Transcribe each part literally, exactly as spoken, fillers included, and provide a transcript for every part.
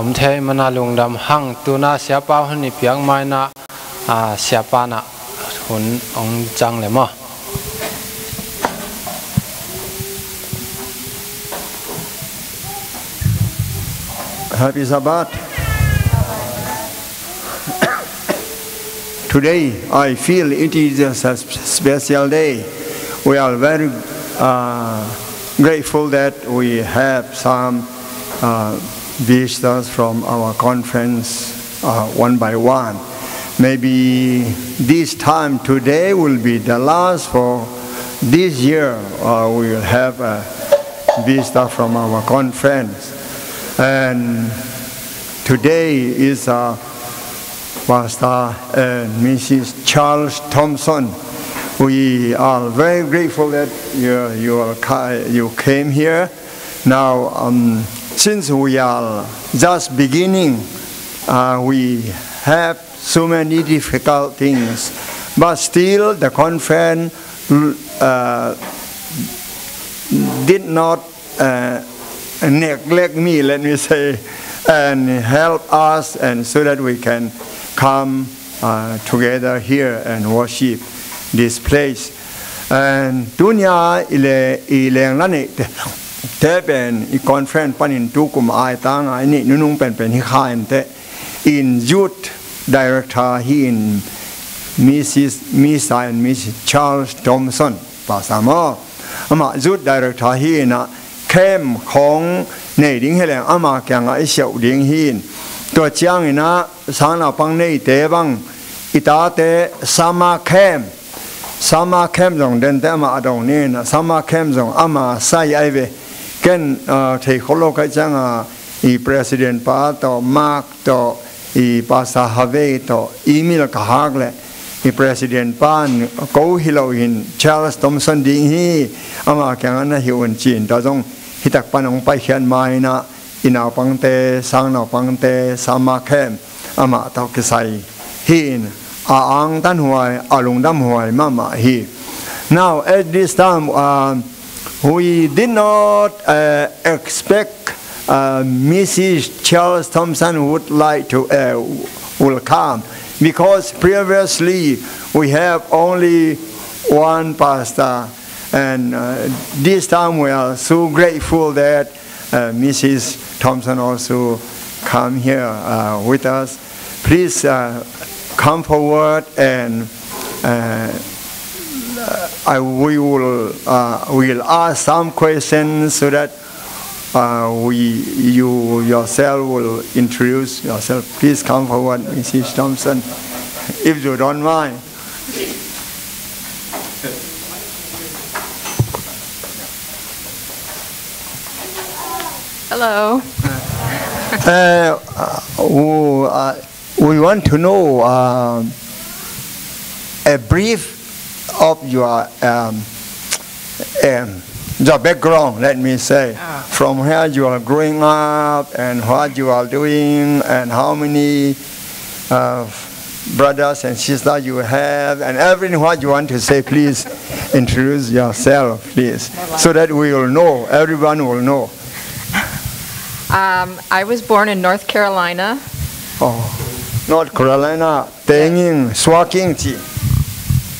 Om thei mana lungdam hang, tuna siapa hun i piak maina, a, siapa na hun ong cang le maw? Happy Sabbath. Today, I feel it is a s-, special day. We are very, uh, grateful that we have some, uh, visitors from our conference, uh, one by one. Maybe this time today will be the last for this year. Uh, we will have a visitor from our conference. And today is uh, Pastor and Missus Charles Thompson. We are very grateful that you, you, are, ca- you came here. Now, um, since we are just beginning, uh, we have so many difficult things, but still the conference uh, did not uh, neglect me, let me say, and help us, and so that we can come uh, together here and worship this place. And tunia i le i leng la neih te te pen i conference panin tukum ai tanga i neih nunung penpen hi kha in te in youth director hi in Missus Misa and Missus Charles Thompson, Pastor maw. Amah youth director hi in ah camp khawng nei ding hi leng ama kiangah i siauh ding hi in. Tua ciangin ah sang naupang neite bang i tate summer camp, summer camp zong dente amah a dong ni in ah summer camp zong ama sai ai ve. Ken uh, thei kholo kai cianga i president pa tawh Mark tawh i Pastor Harvey tawh email ka hak leh i president pan ko hi lo hin Charles Thompson ding hi, ama kiangah na hi un ci in tua zong hitak pan hong paikhiat ma in ah i naupangte, sang naupangte summer camp amah tawh kisai hi in a angtan huai, a lungdam huai mahmah hi. Now at this time uh, we did not uh, expect uh, Missus Charles Thompson would like to uh, will come, because previously we have only one pastor, and uh, this time we are so grateful that uh, Missus Thompson also come here uh, with us. Please uh, come forward and uh, I, we will uh, will ask some questions so that uh, we, you yourself will introduce yourself. Please come forward, Missus Thompson, if you don't mind. Hello. Uh, uh, who, uh, we want to know uh, a brief of your um, um, your background, let me say, ah, from where you are growing up and what you are doing and how many uh, brothers and sisters you have and everything what you want to say, please introduce yourself, please, so that we will know, everyone will know. Um, I was born in North Carolina. Oh, North Carolina, Tenging, Suaking ci.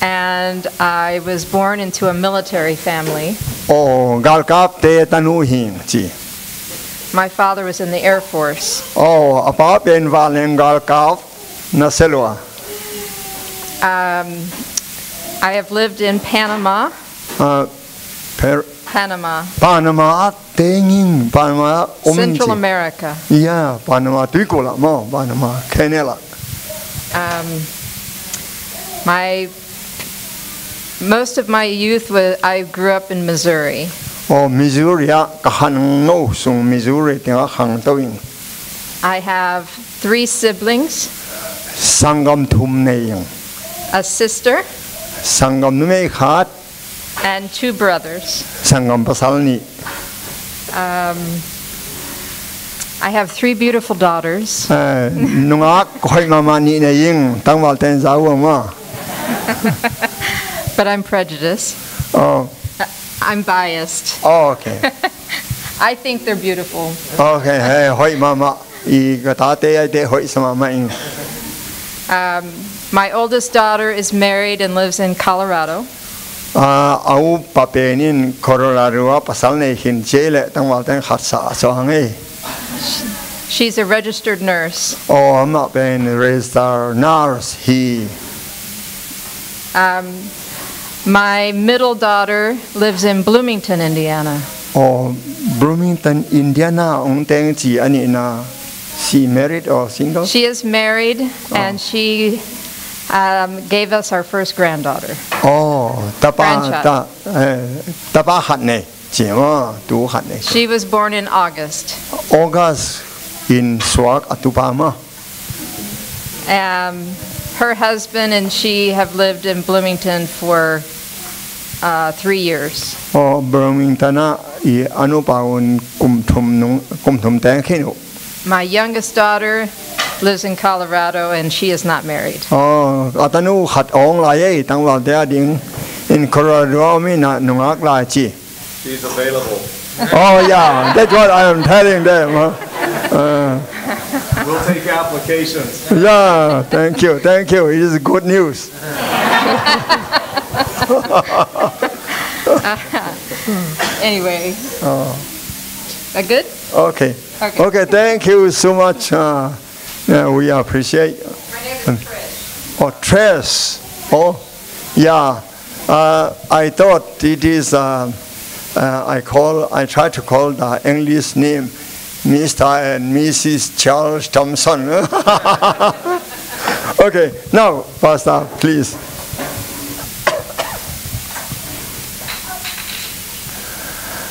And I was born into a military family. Oh, galkap te tanu hing ci. My father was in the Air Force. Oh, a pa pen vanleng galkap na selua. Um, I have lived in Panama. Uh, per- Panama. Panama, Tenging, Panama, um, Central America. Yeah, Panama, Tuikulamo, Panama, Kenela. Um, my most of my youth was I grew up in Missouri. Oh, Missouri, ah, ka hang no sung Missouri, tinga hang toing. I have three siblings. Sanggam thum nei. A sister. Sanggam numei khat. And two brothers. Sanggam pasal nih. Um, I have three beautiful daughters. Eh, nungak hoih mama nih nei ing, tangval ten zau ama. But I'm prejudiced. Oh. I'm biased. Oh, okay. I think they're beautiful. Okay, hey, hoih mama. I ka tate ai te hoih sa mama ing. Um, my oldest daughter is married and lives in Colorado. A upa pen in Colorado ah pasal nei khin ci le tangval teng khat sa a suang ei. She's a registered nurse. Aw, amah pen registered nurse hi. Um, my middle daughter lives in Bloomington, Indiana. Aw, Bloomington, Indiana ong teng ci a nihna. She married or single? She is married and she um, gave us our first granddaughter. Oh, tapa, grandchild. Ta, eh, tapa khat nei. Ci maw, tu khat nei. She was born in August. August in suak a tupa maw. Um, her husband and she have lived in Bloomington for, uh, three years. Oh, Bloomington ah i a nupa un kum thum nung, kum thum teng khin uh. My youngest daughter lives in Colorado and she is not married. Oh, a tanu khat ong lai ei, tangval te a ding in Colorado a om in a nungak lai ci. She's available. Oh, yeah, that's what I am telling them, huh? Uh, we'll take applications. Yeah, thank you, thank you. It is good news. Anyway. Oh. That good? Okay. Okay. Okay, thank you so much. Uh, yeah, we appreciate. My name is Trish. Oh, Trish. Oh, yeah. Uh, I thought it is, uh, uh, I call, I try to call the English name, Mister and Missus Charles Thompson. Okay, now, Pastor, please.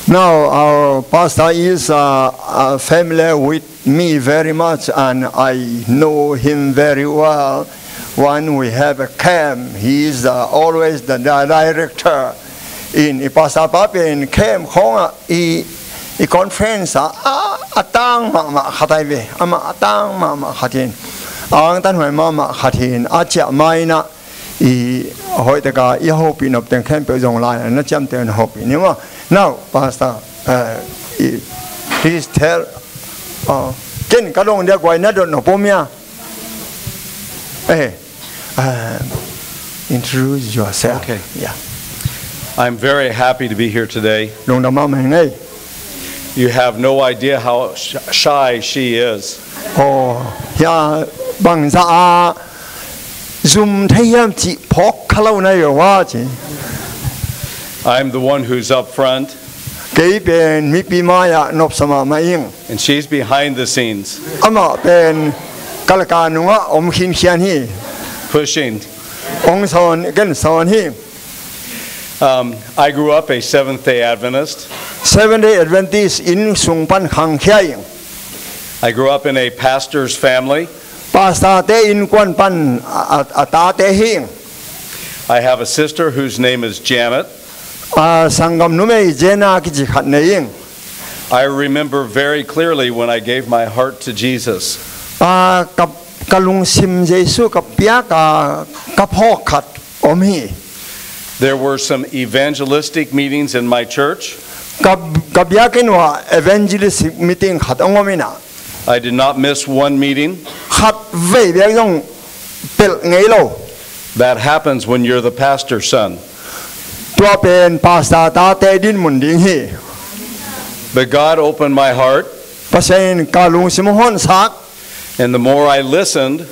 Now, our pastor is, uh, uh, familiar with me very much, and I know him very well. When we have a camp, he is, uh, always the di-, director. In i pastor pa pen camp khawngah i, i conference ah a, a tang mahmah khat ahi ve. Amah a tang mahmah khat hi in, a angtanhuai mahmah khat hi in, a ciah ma in ah i hoih taka i hopih nop teng khempeuh zong lai-in na ciamteh un hopih ni maw. Now, Pastor, uh, i, please tell, uh, ken ka dong dia guai na dot nop om ia. Eh, uh, introduce yourself. Okay. Yeah. I'm very happy to be here today. Lungdam mahmah ing ei. You have no idea how sh-, shy she is. Oh, hia bangzah a zum thei hiam cih phawk kha lo na hi uh a ci. I'm the one who's up front. Kei pen mipi mai-ah nopsa mahmah ing. And she's behind the scenes. Amah pen kalka nungah om khinkhian hi. Pushing. Ong sawn, ken sawn hi. Um, I grew up a Seventh-day Adventist. Seventh-day Adventist inn sung pan khangkhia ing. I grew up in a pastor's family. Pastor-te innkuan pan a, a, a tate hi ing. I have a sister whose name is Janet. A, sanggam numei Jena kici khat nei ing. I remember very clearly when I gave my heart to Jesus. A, ka, ka lungsim Jesu ka piak a, ka phawk khat om hi. There were some evangelistic meetings in my church. Ka, ka biakinn uah evangelistic meeting khat ong om in ah. I did not miss one meeting. Khat vei bek zong pelh ngei lo. That happens when you're the pastor's son. Tua pen pastor tate dinmun ding hi. But God opened my heart. Pasian in ka lungsim hong honsak. And the more I listened,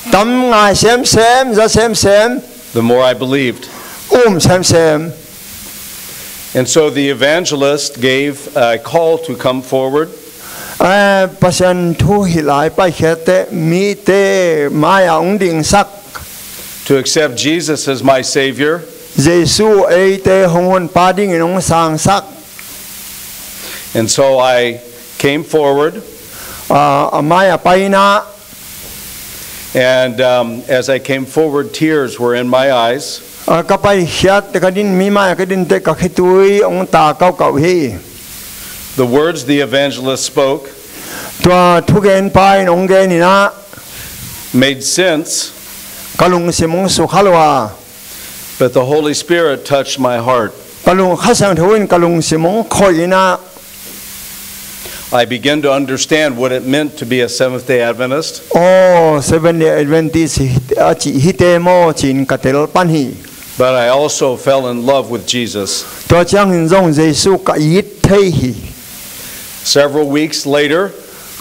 tam ngai semsem, za semsem, the more I believed. Um semsem. And so the evangelist gave a call to come forward. Eh, Pasian thu hilh lai paikhiatte mite mai-ah hong dingsak. To accept Jesus as my Savior. Jesu eite hong honpa dingin hong sangsak. And so I came forward. Ah, a mai-ah pai in ah. And, um, as I came forward, tears were in my eyes. Ah, ka paikhiat, ka din, mi mai-ah ka din teh ka khitui hong ta kauhkauh hi. The words the evangelist spoke. Tua thugenpa in hong gen in ah. Made sense. Ka lungsim hong sukha lua. But the Holy Spirit touched my heart. Ka lung, Kha Siangtho in ka lungsim hong khoih in ah. I began to understand what it meant to be a Seventh-day Adventist. Oh, Seventh-day Adventist hi, a cih hi te maw ci-in ka tel pan hi. But I also fell in love with Jesus. Tua ciangin zong Jesu ka it thei hi. Several weeks later,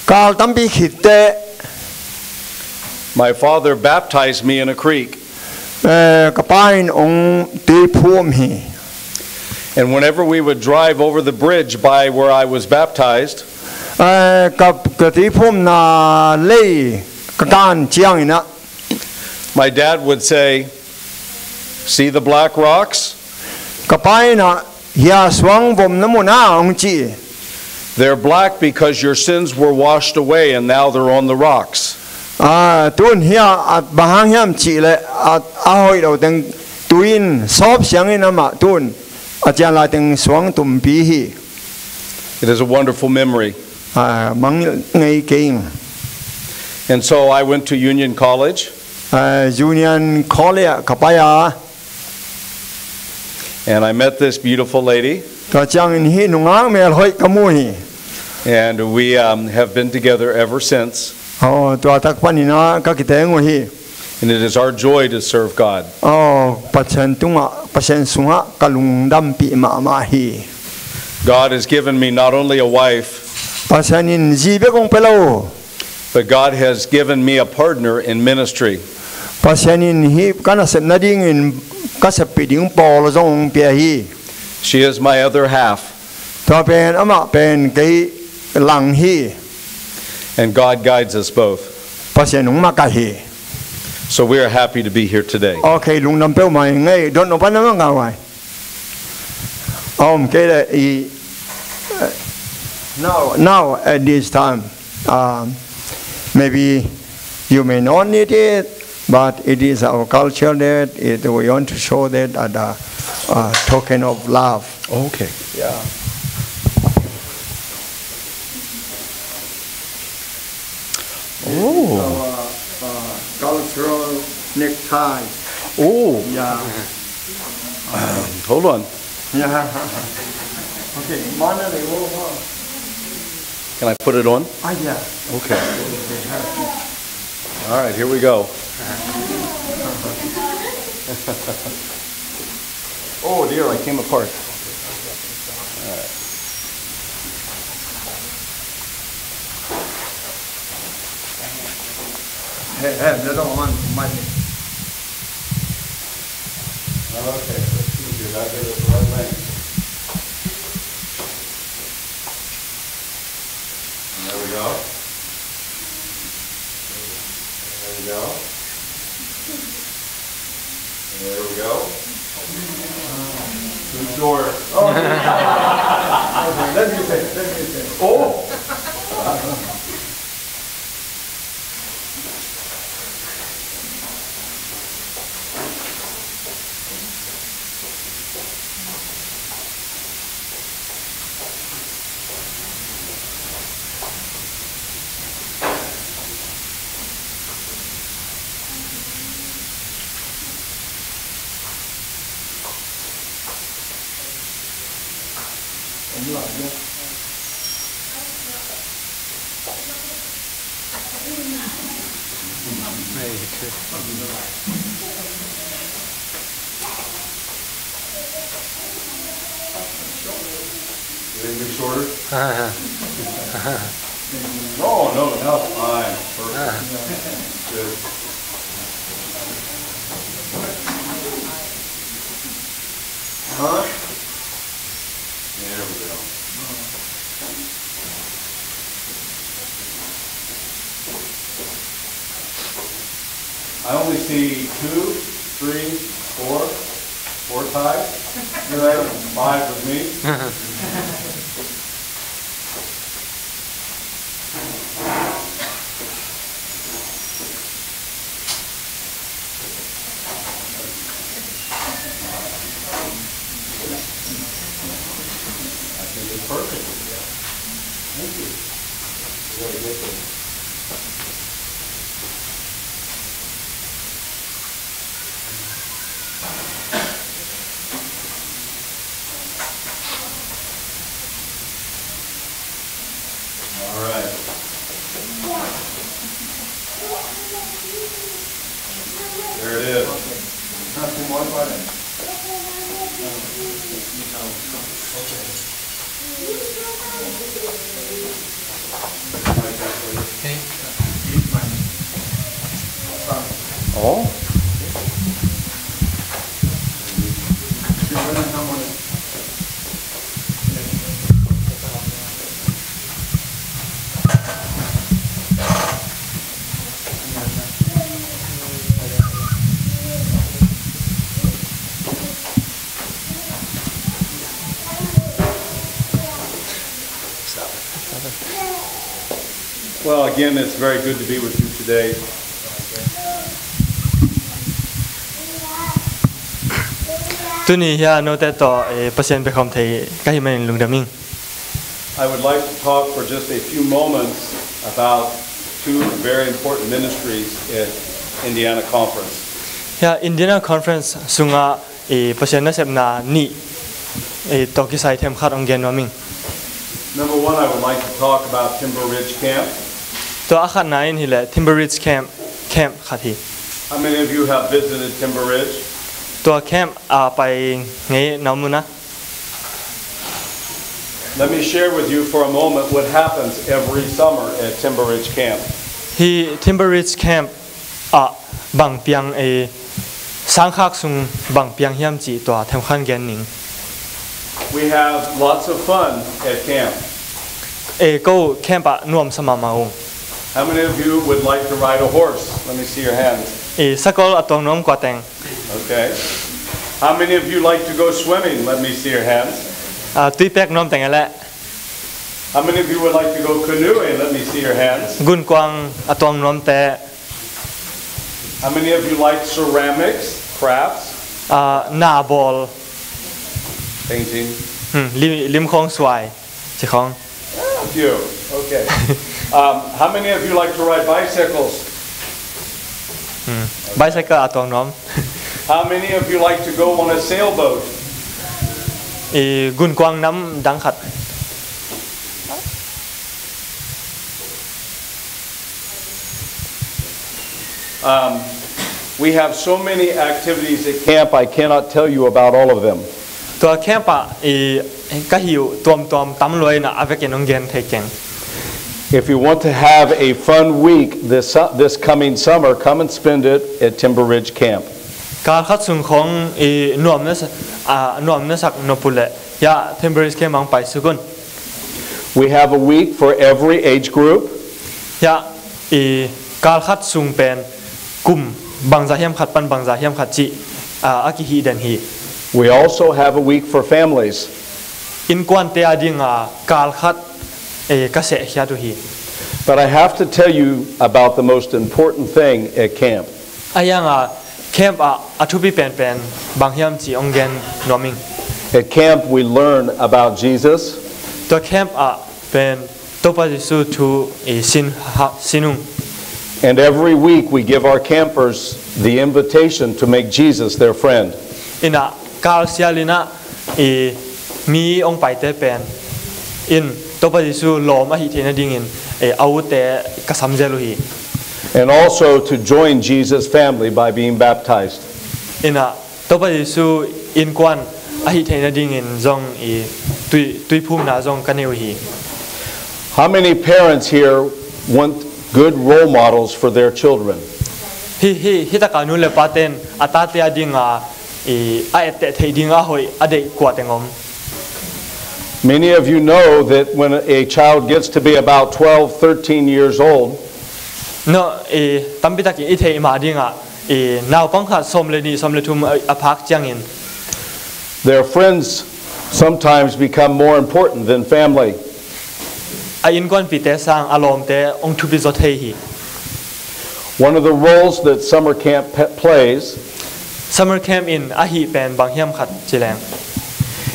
kal tampi khit teh, my father baptized me in a creek. Eh, ka pa in hong tui phum hi. And whenever we would drive over the bridge by where I was baptized, eh, ka, ka tui phumna lei ka kan ciangin ah, My dad would say, "See the black rocks? Ka pa in ah, hih suang vom na mu na?" hong ci. They're black because your sins were washed away and now they're on the rocks." Ah, tun hih a, bang hang hiam cih leh, a, a hoih lo teng tui in sawp siangin amah tun a cian lai teng suang tumpi hi. It is a wonderful memory. Ah, mangngilh ngei kei ing. And so I went to Union College. Ah, Union College ah ka pai a. And I met this beautiful lady. Tua ciangin hih nungak melhoih ka mu hi. And we, um, have been together ever since. Oh, tua tak panin ah ka kiteng uh hi. And it is our joy to serve God. Oh, Pasian tungah, Pasian sungah ka lungdampih mahmah hi. God has given me not only a wife, Pasian in zi bek hong pia lo, but God has given me a partner in ministry. Pasian in hih ka nasep nadingin ka seppih ding pawl zong hong pia hi. She is my other half. Tua pen, amah pen kei lang hi. And God guides us both. Pasian hong makaih hi. So we are happy to be here today. Okay, lungdam peuhmah ing ei, dot nop a na makaih. Um, okay, uh, i, uh, now, now at this time, um, maybe you may not need it, but it is our culture that it, we want to show that as a, uh, token of love. Okay. Yeah. Oh. Our, uh, cultural necktie. Oh. Yeah. Hold on. Yeah. Okay. Mana de wo ha. Can I put it on? Ah, yeah. Okay. All right, here we go. Oh dear, I came apart. All right. Hey, hey, they don't want my. Okay, let's see if you got the right length. And there we go. There we go. There we go. Too short. Oh. Okay, let me say, let me say. Oh! Anything shorter? No, no, no, fine. Perfect. Good. Huh? There we go. I only see two, three, four, four ties. You're right, five with me. I think it's perfect. Thank you. You got a good thing. All right. There it is. Oh. Well, again, it's very good to be with you today. Tuni hi-a note tawh, eh, Pasian biakhawm thei ka hih manin lungdam ing. I would like to talk for just a few moments about two very important ministries at Indiana Conference. Hi-a Indiana Conference sungah, eh, Pasian nasepna nih, eh, tawh kisai themkhat hong gen nuam ing. Number one, I would like to talk about Timber Ridge Camp. Tua a khatna in hileh Timber Ridge Camp, camp khat hi. How many of you have visited Timber Ridge? Tua camp a pai ngei na om uh na? Let me share with you for a moment what happens every summer at Timber Ridge Camp. Hi Timber Ridge Camp ah bang piang, eh, sangkhak sung bang piang hiam cih tua themkhat gen ning. We have lots of fun at camp. Eh, ko camp ah nuamsa mahmah ung. How many of you would like to ride a horse? Let me see your hands. Eh, sakol a tuang nuam kua teng. Okay. How many of you like to go swimming? Let me see your hands. Ah, tui pek nuam teng e leh. How many of you would like to go canoeing? Let me see your hands. Gunkuang a tuang nuamte. How many of you like ceramics, crafts? Ah, na bawl. Painting. Hmm, lim, lim khawng suai, ci khawng. Ah, a few. Okay. Um, how many of you like to ride bicycles? Hmm. Bicycle a tuang nuam. How many of you like to go on a sailboat? I gunkuang nam dang khat. Um, we have so many activities at camp, I cannot tell you about all of them. Tua camp ah i ka hih uh tuamtuam tam lua in a, a vekin hong gen thei keng. If you want to have a fun week this su-, this coming summer, come and spend it at Timber Ridge Camp. Kal khat sung khawng i nuam na sa-, a, nuam na sak nop uh leh hi-a Timber Ridge Camp ah hong pai suk un. We have a week for every age group. Hi-a i kal khat sung pen kum bangzah hiam khat pan bangzah hiam khat cih, a, a kihih den hi. We also have a week for families. Innkuante a ding a kal khat, eh, ka sehkhiat uh hi. But I have to tell you about the most important thing at camp. Ahi hang a camp ah a thupi penpen bang hiam cih hong gen nuam ing. At camp we learn about Jesus. Tua camp ah pen Topa Jesu thu i sin ha, sin ung. And every week we give our campers the invitation to make Jesus their friend. In a kal sial in a i mi hong paite pen in Topa Jesu lawm ahih theih nadingin, eh, a ute ka sam zel uh hi. And also to join Jesus' family by being baptized. In a Topa Jesu innkuan ahih theih nadingin zong i tui, tuiphumna zong ka nei uh hi. How many parents here want good role models for their children? Hi, hi, hi taka nu le paten a tate a ding a, i, a etteh theih ding a hoih a deih kua teng om. Many of you know that when a child gets to be about twelve, thirteen years old, no, i, tampi takin i theih mah ding a, i, naupang khat sawm le nih, sawm le thum a, a phak ciangin, their friends sometimes become more important than family. A innkuanpihte sang a lawmte hong thupi zaw thei hi. One of the roles that summer camp pe-, plays Summer camp in a hih pen bang hiam khat ci leng,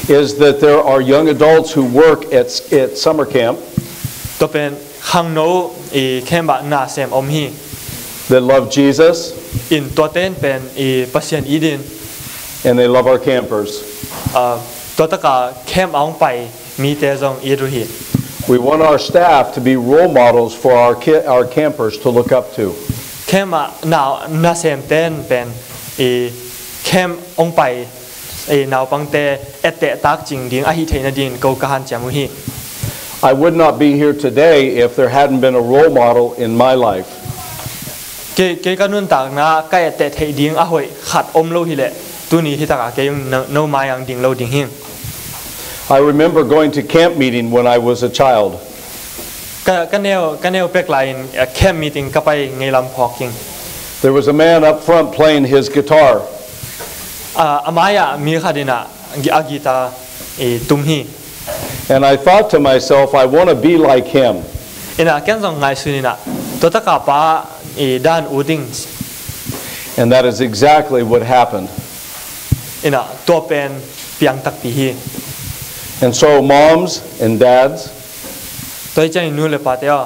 is that there are young adults who work at, at summer camp. Tua pen khangno i camp ah nasem om hi. They love Jesus. In tuate in pen i Pasian it in. And they love our campers. Ah, tua taka camp a hong pai mite zong it uh hi. We want our staff to be role models for our ki-, our campers to look up to. Camp ah na, nasemte in pen i camp hong pai i naupangte etteh takcing ding ahih theih nadingin ko ka hanciam uh hi. I would not be here today if there hadn't been a role model in my life. Kei, kei ka nuntakna ka etteh theih ding a hoih khat om lo hileh tuni hi taka kei no, no mai-ah ding lo ding hi. I remember going to camp meeting when I was a child. Ka, ka neu, ka neu pek lai-in, uh, camp meeting ka pai ngei lam phawk ing. There was a man up front playing his guitar. Ah, a mai-ah mi khat in a, a guitar i tum hi. And I thought to myself, "I want to be like him." Ina ken zong ngaihsun ina, tua taka pa i dan ut ding. And that is exactly what happened. Ina tua pen piang takpi hi. And so moms and dads, tua hi ciangin nu le pate aw,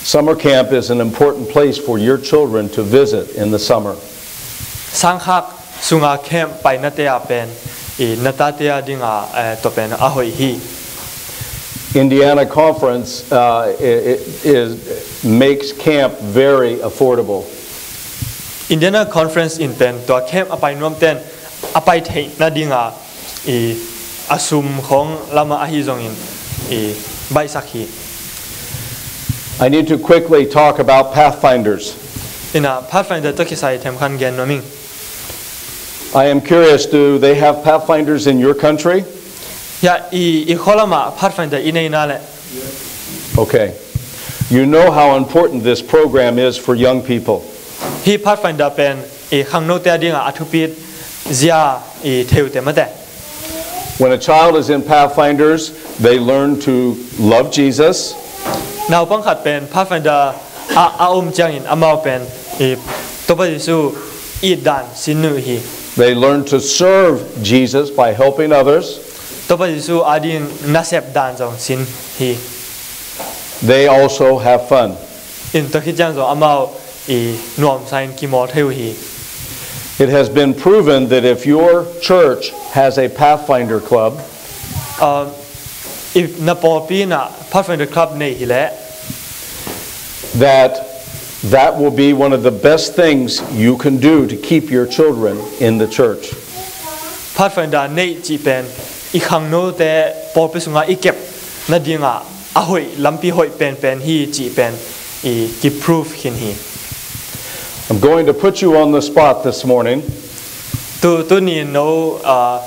summer camp is an important place for your children to visit in the summer. Sangkhak sunga camp painate ah pen i na tate a dinga, eh, tua pen a hoih hi. Indiana Conference, uh, i- i- is, makes camp very affordable. Indiana Conference in pen tua camp a pai nuamten a pai theih nadinga i a sum khong lama ahi zongin i baihsak hi. I need to quickly talk about Pathfinders. Ina Pathfinder tawh kisai themkhat gen nuam ing. I am curious, do they have Pathfinders in your country? Hia i, i khualama Pathfinder i nei na le? Okay. You know how important this program is for young people. Hi Pathfinder pen i khangnote a dinga a thupit zia i theu te mate. When a child is in Pathfinders, they learn to love Jesus. Naupang khat pen Pathfinder a, a om ciangin amau pen i Topa Jesu it dan sin uh hi. They learn to serve Jesus by helping others. Topa Jesu a ding nasep dan zong sin hi. They also have fun. In tua khit ciang zong amau i nuamsa in kimawl thei uh hi. It has been proven that if your church has a Pathfinder club, um, if na pawlpi na Pathfinder club nei hi leh, that that will be one of the best things you can do to keep your children in the church. Pathfinder nei cih pen i khangnote pawlpi sunga i kep nadinga a hoih, lampi hoih penpen hi cih pen i ki prove khin hi. I'm going to put you on the spot this morning. Tu, tuni no, uh,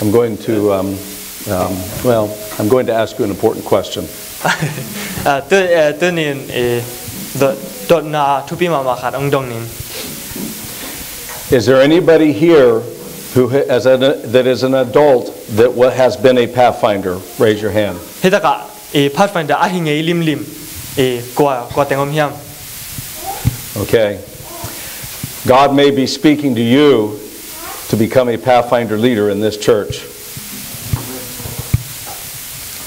I'm going to, um, um, well, I'm going to ask you an important question. Ah, tu, eh, tuni in, eh, dot, dotna thupi mahmah khat ong dong ning. Is there anybody here who ha- as an, that is an adult that wa- has been a Pathfinder? Raise your hand. Hi taka i Pathfinder a hi ngei limlim i kua, kua teng om hiam? Okay. God may be speaking to you to become a Pathfinder leader in this church.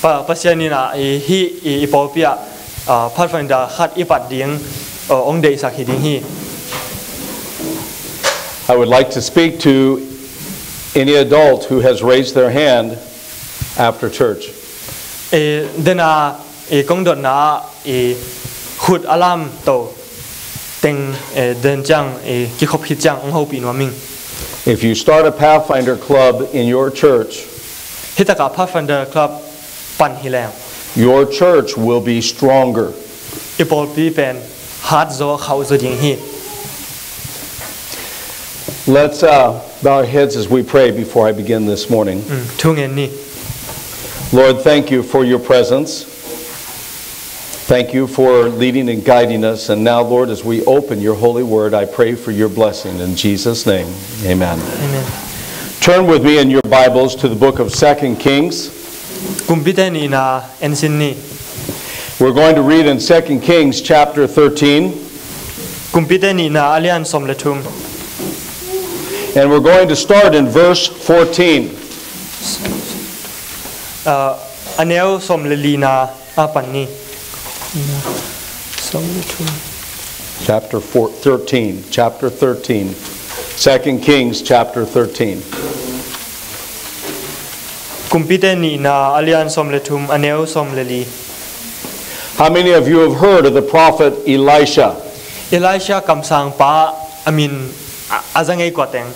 Pa, Pasian in a i hi i, i pawlpi ah, ah, Pathfinder khat i pat ding, ah, ong deihsak hi ding hi. I would like to speak to any adult who has raised their hand after church. Eh, dena, eh, kong dotna, eh, khut a lamto teng, eh, den ciang, eh, kikhop khit ciang ong hopih nuam ing. If you start a Pathfinder club in your church, hi taka Pathfinder club pan hi leng, your church will be stronger. I pawlpi pen hat zaw, khauh zaw ding hi. Let's, uh, bow our heads as we pray before I begin this morning. Mm, thu ngen ni. Lord, thank you for your presence. Thank you for leading and guiding us. And now, Lord, as we open your holy word, I pray for your blessing in Jesus' name. Amen. Amen. Turn with me in your Bibles to the book of Second Kings. Kumpite nihna en sin ni. We're going to read in Second Kings chapter thirteen. Kumpite nihna a lian sawm le thum. And we're going to start in verse fourteen. Ah, a neu sawm le lina a pan ni. Sawm le thum. Chapter four, thirteen. Chapter thirteen. Second Kings chapter thirteen. Kumpite nihna a lian sawm le thum, a neu sawm le li. How many of you have heard of the prophet Elisha? Elisha kamsangpa a min a, a za ngei kua teng?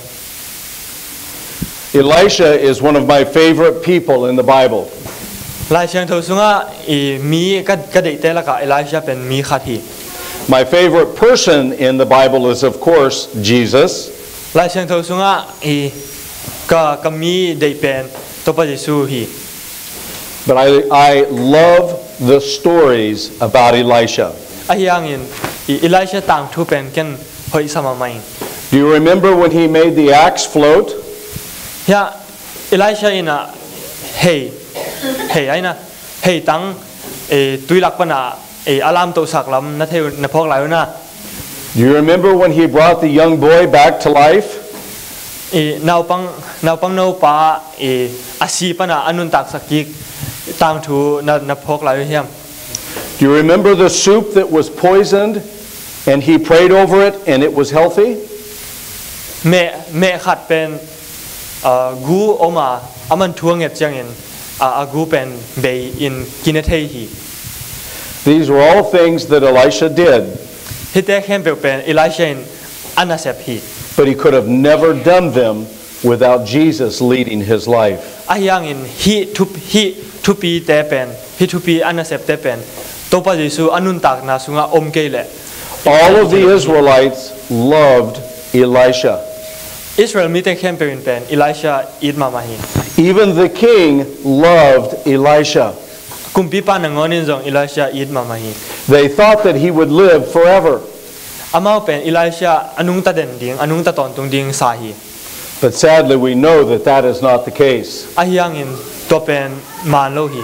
Elisha is one of my favorite people in the Bible. Lai Siangtho sunga i mi ka, ka deihte laka Elisha pen mi khat hi. My favorite person in the Bible is, of course, Jesus. Lai Siangtho sunga i ka, ka mi deih pen Topa Jesu hi. But I, I love the stories about Elisha. Ahi hangin i Elisha tangthu pen ken hoih sa mahmah ing. Do you remember when he made the axe float? Hia, Elisha in a hei, hei aina, heitang, eh, tuilak pana, eh, a lamtohsak lam na thei uh, na phawk lai uh na. Do you remember when he brought the young boy back to life? Eh, naupang, naupang nopa, eh, a si pana a nuntaksak kik tangthu na, na phawk lai uh hiam? Do you remember the soup that was poisoned and he prayed over it and it was healthy? Meh, meh khat pen, ah, gu om a, a man thu a nget ciangin, ah, a gu pen bei in kine thei hi. These were all things that Elisha did. Hihte khempeuh pen Elisha in a nasep hi. But he could have never done them without Jesus leading his life. Ahi hangin hih thup-, hih thupite pen, hih thupi a nasepte pen Topa Jesu a nuntakna sungah om kei leh all of the Israelites loved Elisha. Israel mite khempeuh in pen Elisha it mahmah hi. Even the king loved Elisha. Kumpipa nangawn in zong Elisha it mahmah hi. They thought that he would live forever. Amau pen Elisha a nungta den ding, a nungta tawntung ding sa hi. But sadly, we know that that is not the case. Ahi hangin tua pen maan lo hi.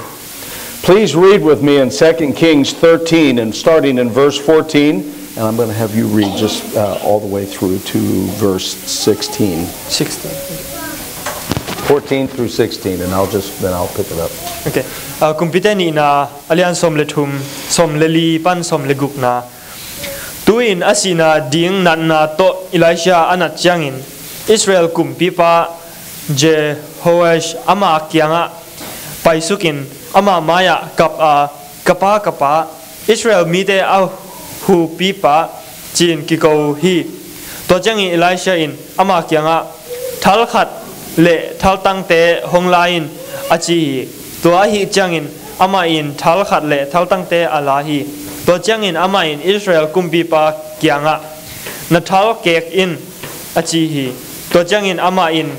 Please read with me in Second Kings thirteen and starting in verse fourteen, and I'm gonna have you read just, uh, all the way through to verse sixteen. Sixteen. Fourteen through sixteen, and I'll just, then I'll pick it up. Okay. Uh, Kumpite nihna, a lian sawm le thum, sawm le li pan sawm le gukna. Tu-in a sihna ding natna tawh Elisha a nat ciangin Israel kumpipa Jehoash ama kiangah paisukin ama mai-ah kap a, "Ka pa, ka pa, Israel mite a hupipa," ci-in kiko hi. Tua ciangin Elisha in ama kiangah, "Thal khat le thaltangte hong la in," a ci hi. Tua ahih ciangin amah in thal khat le thaltangte a la hi. Tua ciangin amah in Israel kumpipa kiangah, "Na thal kek in," a ci hi. Tua ciangin amah in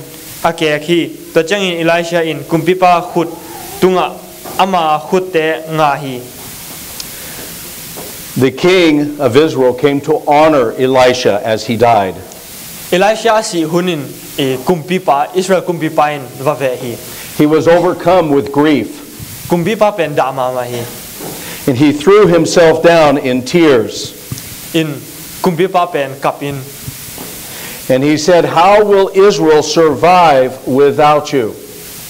a kek hi. Tua ciangin Elisha in kumpipa khut tungah ama khutte ngah hi. The king of Israel came to honor Elisha as he died. Elisha a sih hunin, eh, kumpipa, Israel kumpipa in va veh hi. He was overcome with grief. Kumpipa pen dah mahmah hi. And he threw himself down in tears. In kumpipa pen kap in. And he said, "How will Israel survive without you?"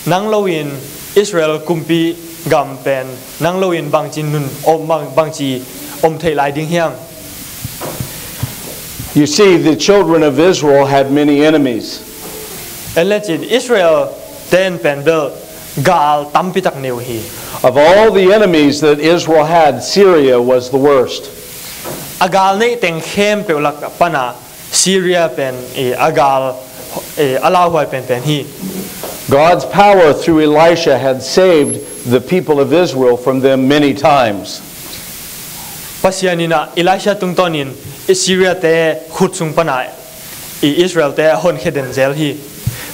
Nang lo in Israel kumpi gam pen, nang lo in bangci nun om, bang, bangci om theih lai ding hiam? You see, the children of Israel had many enemies. En le cin Israel ten pen bel gal tampi tak nei uh hi. Of all the enemies that Israel had, Syria was the worst. A gal neih teng khempeuh lak pana Syria pen, eh, a gal, eh, a lauhuai penpen hi. God's power through Elisha had saved the people of Israel from them many times. Pasian in ah Elisha tungtawnin Syria te khut sung pana i Israel te honkhia den zel hi.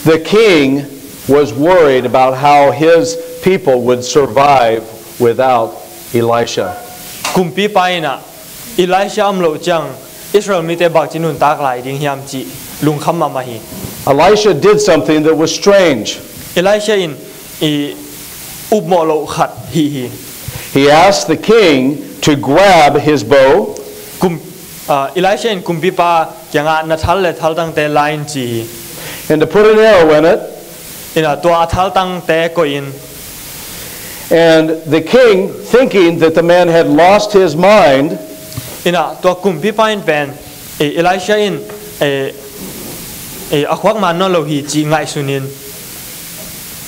The king was worried about how his people would survive without Elisha. Kumpipa in ah Elisha om loh ciang Israel mite bangci nuntak lai ding hiam cih lungkham mahmah hi. Elisha did something that was strange. Elisha in i upmawh loh khat hih hi. He asked the king to grab his bow. Kum, ah, Elisha in kumpipa kiangah na thal le thaltangte la in ci hi. And to put an arrow in it. In ah tua a thaltangte koih in. And the king, thinking that the man had lost his mind, In ah tua kumpipa in pen, eh, Elisha in, eh, eh, a khuak man nawn lo hi cih ngaihsun in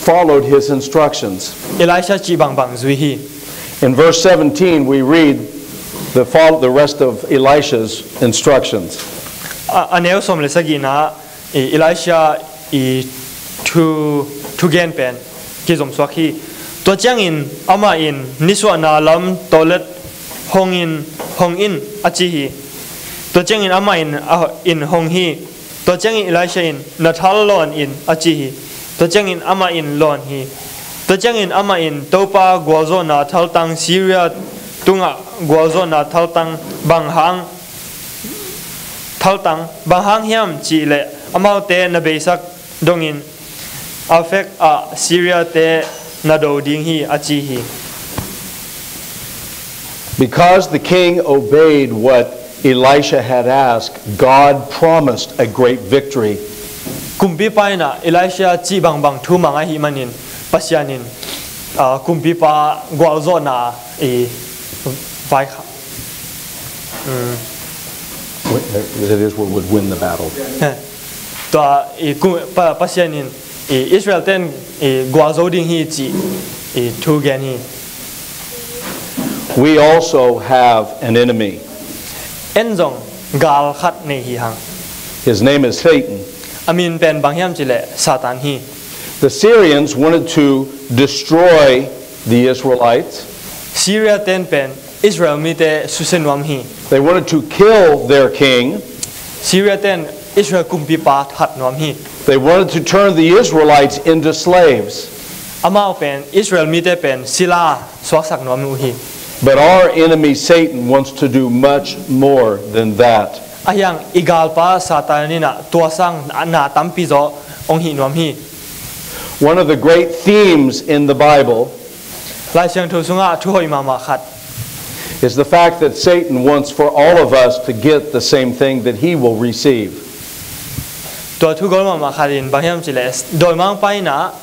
followed his instructions. Elisha cih bangbang zui hi. In verse seventeen, we read the fol-, the rest of Elisha's instructions. A, a neu sawm le sagihna, i, Elisha i thu, thugen pen kizomsuak hi. Tua ciangin amah in nisuahna lam toilet hong in, hong in a ci hi. Tua ciangin amah in, a, in hong hi. Tua ciangin Elisha in, "Na thal lawn in," a ci hi. Tua ciangin amah in lawn hi. Tua ciangin amah in, "Topa gualzawhna thaltang, Syria tungah gualzawhna thaltang bang hang, thaltang bang hang hiam cih leh amaute na beisak dongin Aphek ah Syria te na do ding hi," a ci hi. Because the king obeyed what Elisha had asked, God promised a great victory. Kumpipa in ah Elisha cih bangbang thu mang ahih manin Pasian in, ah, kumpipa gualzawhna i vai kha. That is what would win the battle. Tua i ku- pa- Pasian in i Israel ten i gualzo ding hi cih i thu gen hi. We also have an enemy. En zong gal khat nei hi hang. His name is Satan. A min pen bang hiam cih leh Satan hi. The Syrians wanted to destroy the Israelites. Syria ten pen Israel mite susia nuam hi. They wanted to kill their king. Syria ten Israel kumpipa that nuam hi. They wanted to turn the Israelites into slaves. Amau pen Israel mite pen sila suaksak nuam uh hi. But our enemy Satan wants to do much more than that. Ahi hang i galpa Satan in ah tua sang na tampi zaw hong hih nuam hi. One of the great themes in the Bible Lai Siangtho sungah a thu hoih mahmah khat is the fact that Satan wants for all of us to get the same thing that he will receive. Tua thu gol mahmah khat in bang hiam cih leh dawimangpa in ah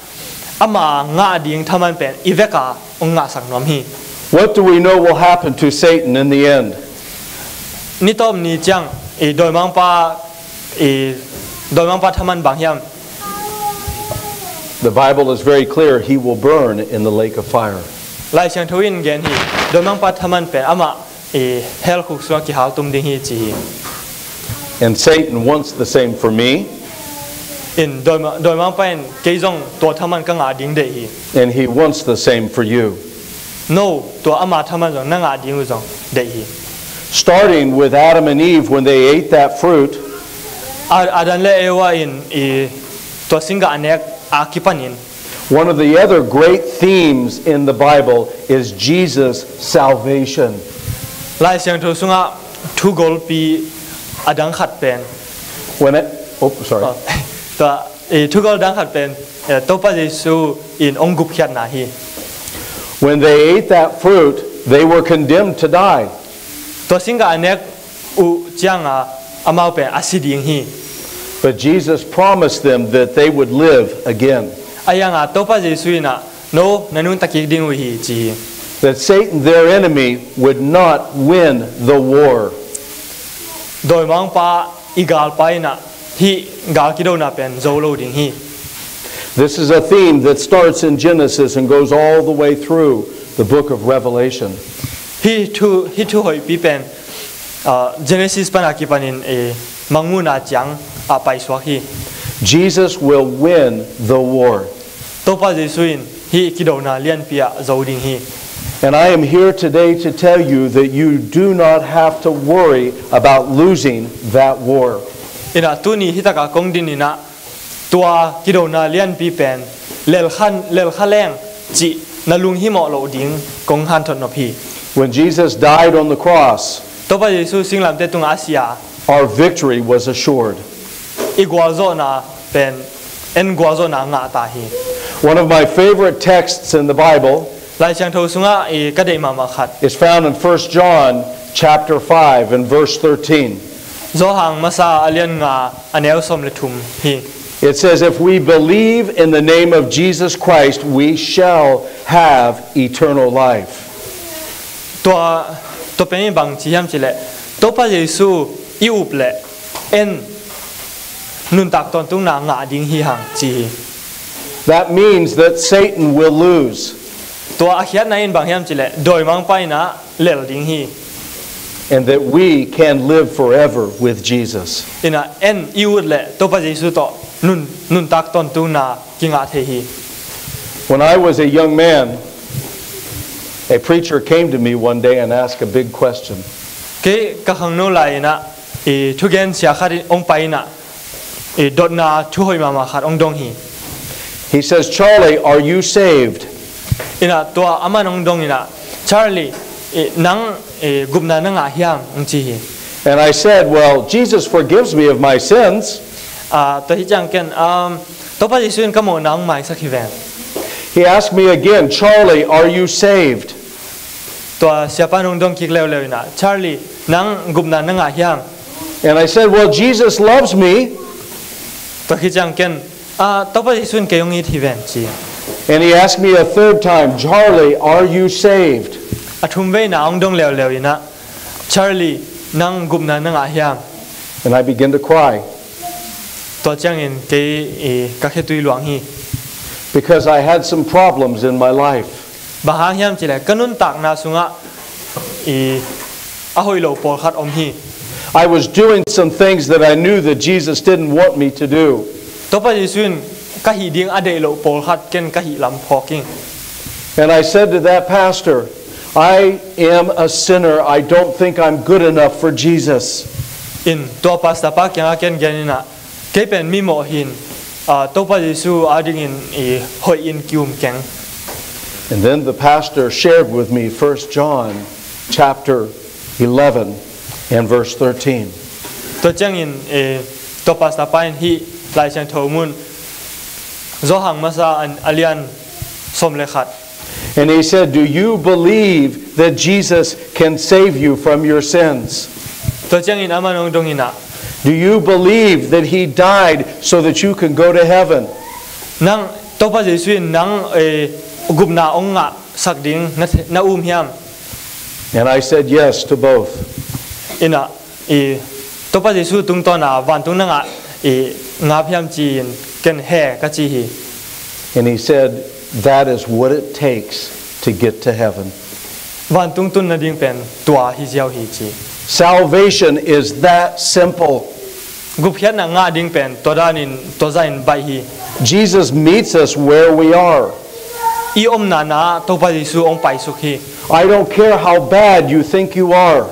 ama ngah ding thaman pen i vek a hong ngahsak nuam hi. What do we know will happen to Satan in the end? Ni tawp ni ciang i dawimangpa i dawimangpa thaman bang hiam? The Bible is very clear, he will burn in the lake of fire. Lai Siangtho in gen hi, dawimangpa thaman pen amah i hell khuk sungah kihaltum ding hi ci hi. And Satan wants the same for me, In dawima- dawimangpa in kei zong tua thaman ka ngah ding deih hi. And he wants the same for you. No, tua ama thaman zong na ngah ding uh zong deih hi. Starting with Adam and Eve when they ate that fruit, A- Adam le Eva in i tua singgah a nek a kipanin one of the other great themes in the Bible is Jesus' salvation. Lai Siangtho sungah thugolpi a dang khat pen When it, oh, sorry. Tua i thugol dang khat pen eh, Topa Jesu in hong gupkhiatna hi. When they ate that fruit, they were condemned to die. Tua singgah a nek uh cianga amau pen a si ding hi. But Jesus promised them that they would live again. A yanga Topa Jesu in ah no na nungta kik ding uh hi ci hi. That Satan, their enemy, would not win the war. Dawimangpa i galpa in ah hih gal kidona pen zo lo ding hi. This is a theme that starts in Genesis and goes all the way through the book of Revelation. Hih thu, hih thu hoihpi pen ah, Genesis pana kipanin eh, Mangmuhna ciang a paisuak hi. Jesus will win the war. Topa Jesu in hih kidona lianpi ah zo ding hi. And I am here today to tell you that you do not have to worry about losing that war. In ah tuni hitaka kong din in ah tua kidona lianpi pen lelkhan lelkha leng cih na lunghimawh loh ding kong hanthot nop hi. When Jesus died on the cross, Topa Jesu singlamte tungah a sia our victory was assured. I gualzawhna pen en gualzawhna ngah ta hi. One of my favorite texts in the Bible Lai Siangtho sungah i ka deih mahmah khat is found in First John chapter five and verse thirteen. Johan masa a lian nga a neu sawm le thum hi. It says, "If we believe in the name of Jesus Christ, we shall have eternal life." Tua tua pen i bang ci hiam cileh Topa Jesu i up leh en nuntak tawntungna ngah ding hi hang ci hi. That means that Satan will lose Tua a khiatna in bang hiam cileh dawimangpa in ah lel ding hi. and that we can live forever with Jesus. In ah en i ut leh Topa Jesu tawh nun nuntak tawntungna kingah thei hi. When I was a young man, a preacher came to me one day and asked a big question. Kei ka khangno lai in ah i thugen sia khat in hong pai in ah i dotna thuhoih mahmah khat hong dong hi. He says, "Charlie, are you saved?" In ah tua aman hong dong in ah Charlie, i, nang i, gupna na ngah hiam hong ci hi. And I said, "Well, Jesus forgives me of my sins." Ah, tua hi ciang ken um, Topa Jesu in ka mawhna hong maisak hi ven. He asked me again, "Charlie, are you saved?" Tua siapa in hong dong kik leuleu in ah, "Charlie, nang gupna na ngah hiam?" And I said, "Well, Jesus loves me." Tua khit ciang ken, "Ah, Topa Jesu in kei hong it hi ven," ci. And he asked me a third time, "Charlie, are you saved?" A thumvei in ah hong dong leuleu in ah, "Charlie, nang gupna na ngah hiam?" And I began to cry. Tua ciangin kei, i, ka khetui luang hi. Because I had some problems in my life. Bang hang hiam cih leh, ka nuntakna sungah, i, a hoih lo pawlkhat om hi. I was doing some things that I knew that Jesus didn't want me to do. Topa Jesu in ka hih ding a deih loh pawlkhat ken ka hih lam phawk ing. And I said to that pastor, "I am a sinner. I don't think I'm good enough for Jesus." In tua pastor pa kiangah ken gen in ah, "Kei pen mi mawh hi in, ah, Topa Jesu adingin i hoih in ki-um keng." And then the pastor shared with me First John chapter eleven and verse thirteen. Tua ciangin, eh, tua pastor pa in hih Lai Siangtho mun Johan masa a, a lian sawm le khat. And he said, "Do you believe that Jesus can save you from your sins?" Tua ciangin amah in hong dong in ah, "Do you believe that he died so that you can go to heaven?" Nang, Topa Jesu in nang, eh, gupna hong ngahsak ding na, na um hiam? And I said yes to both. In ah, i, Topa Jesu tungtawn ah vantung na ngah, i, ngap hiam ci-in ken he ka ci hi. And he said, "That is what it takes to get to heaven." Vantung tun nading pen tua hi ziau hi ci. Salvation is that simple. Gupkhiatna ngah ding pen tua danin, tua zahin baih hi. Jesus meets us where we are. I omna na Topa Jesu hong paisuk hi. I don't care how bad you think you are.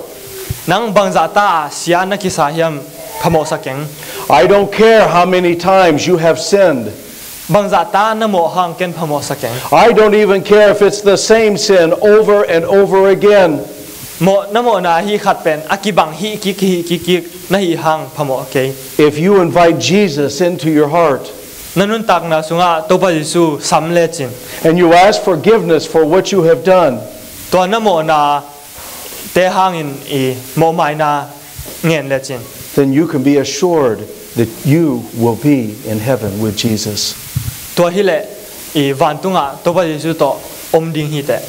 Nang bangzah ta a sia na kisa hiam, phamawhsa keng. I don't care how many times you have sinned. Bangzah ta na mawh hang ken phamawhsa keng. I don't even care if it's the same sin over and over again. Mawh, na mawhna hih khat pen a kibang hih kik, hih kik, kik na hih hang phamawh kei. If you invite Jesus into your heart, na nuntakna sungah Topa Jesu sam lecin, and you ask forgiveness for what you have done, tua na mawhna te hangin i mawhmaina ngen lecin, then you can be assured that you will be in heaven with Jesus. Tua hileh i vantungah Topa Jesu tawh om ding hi teh.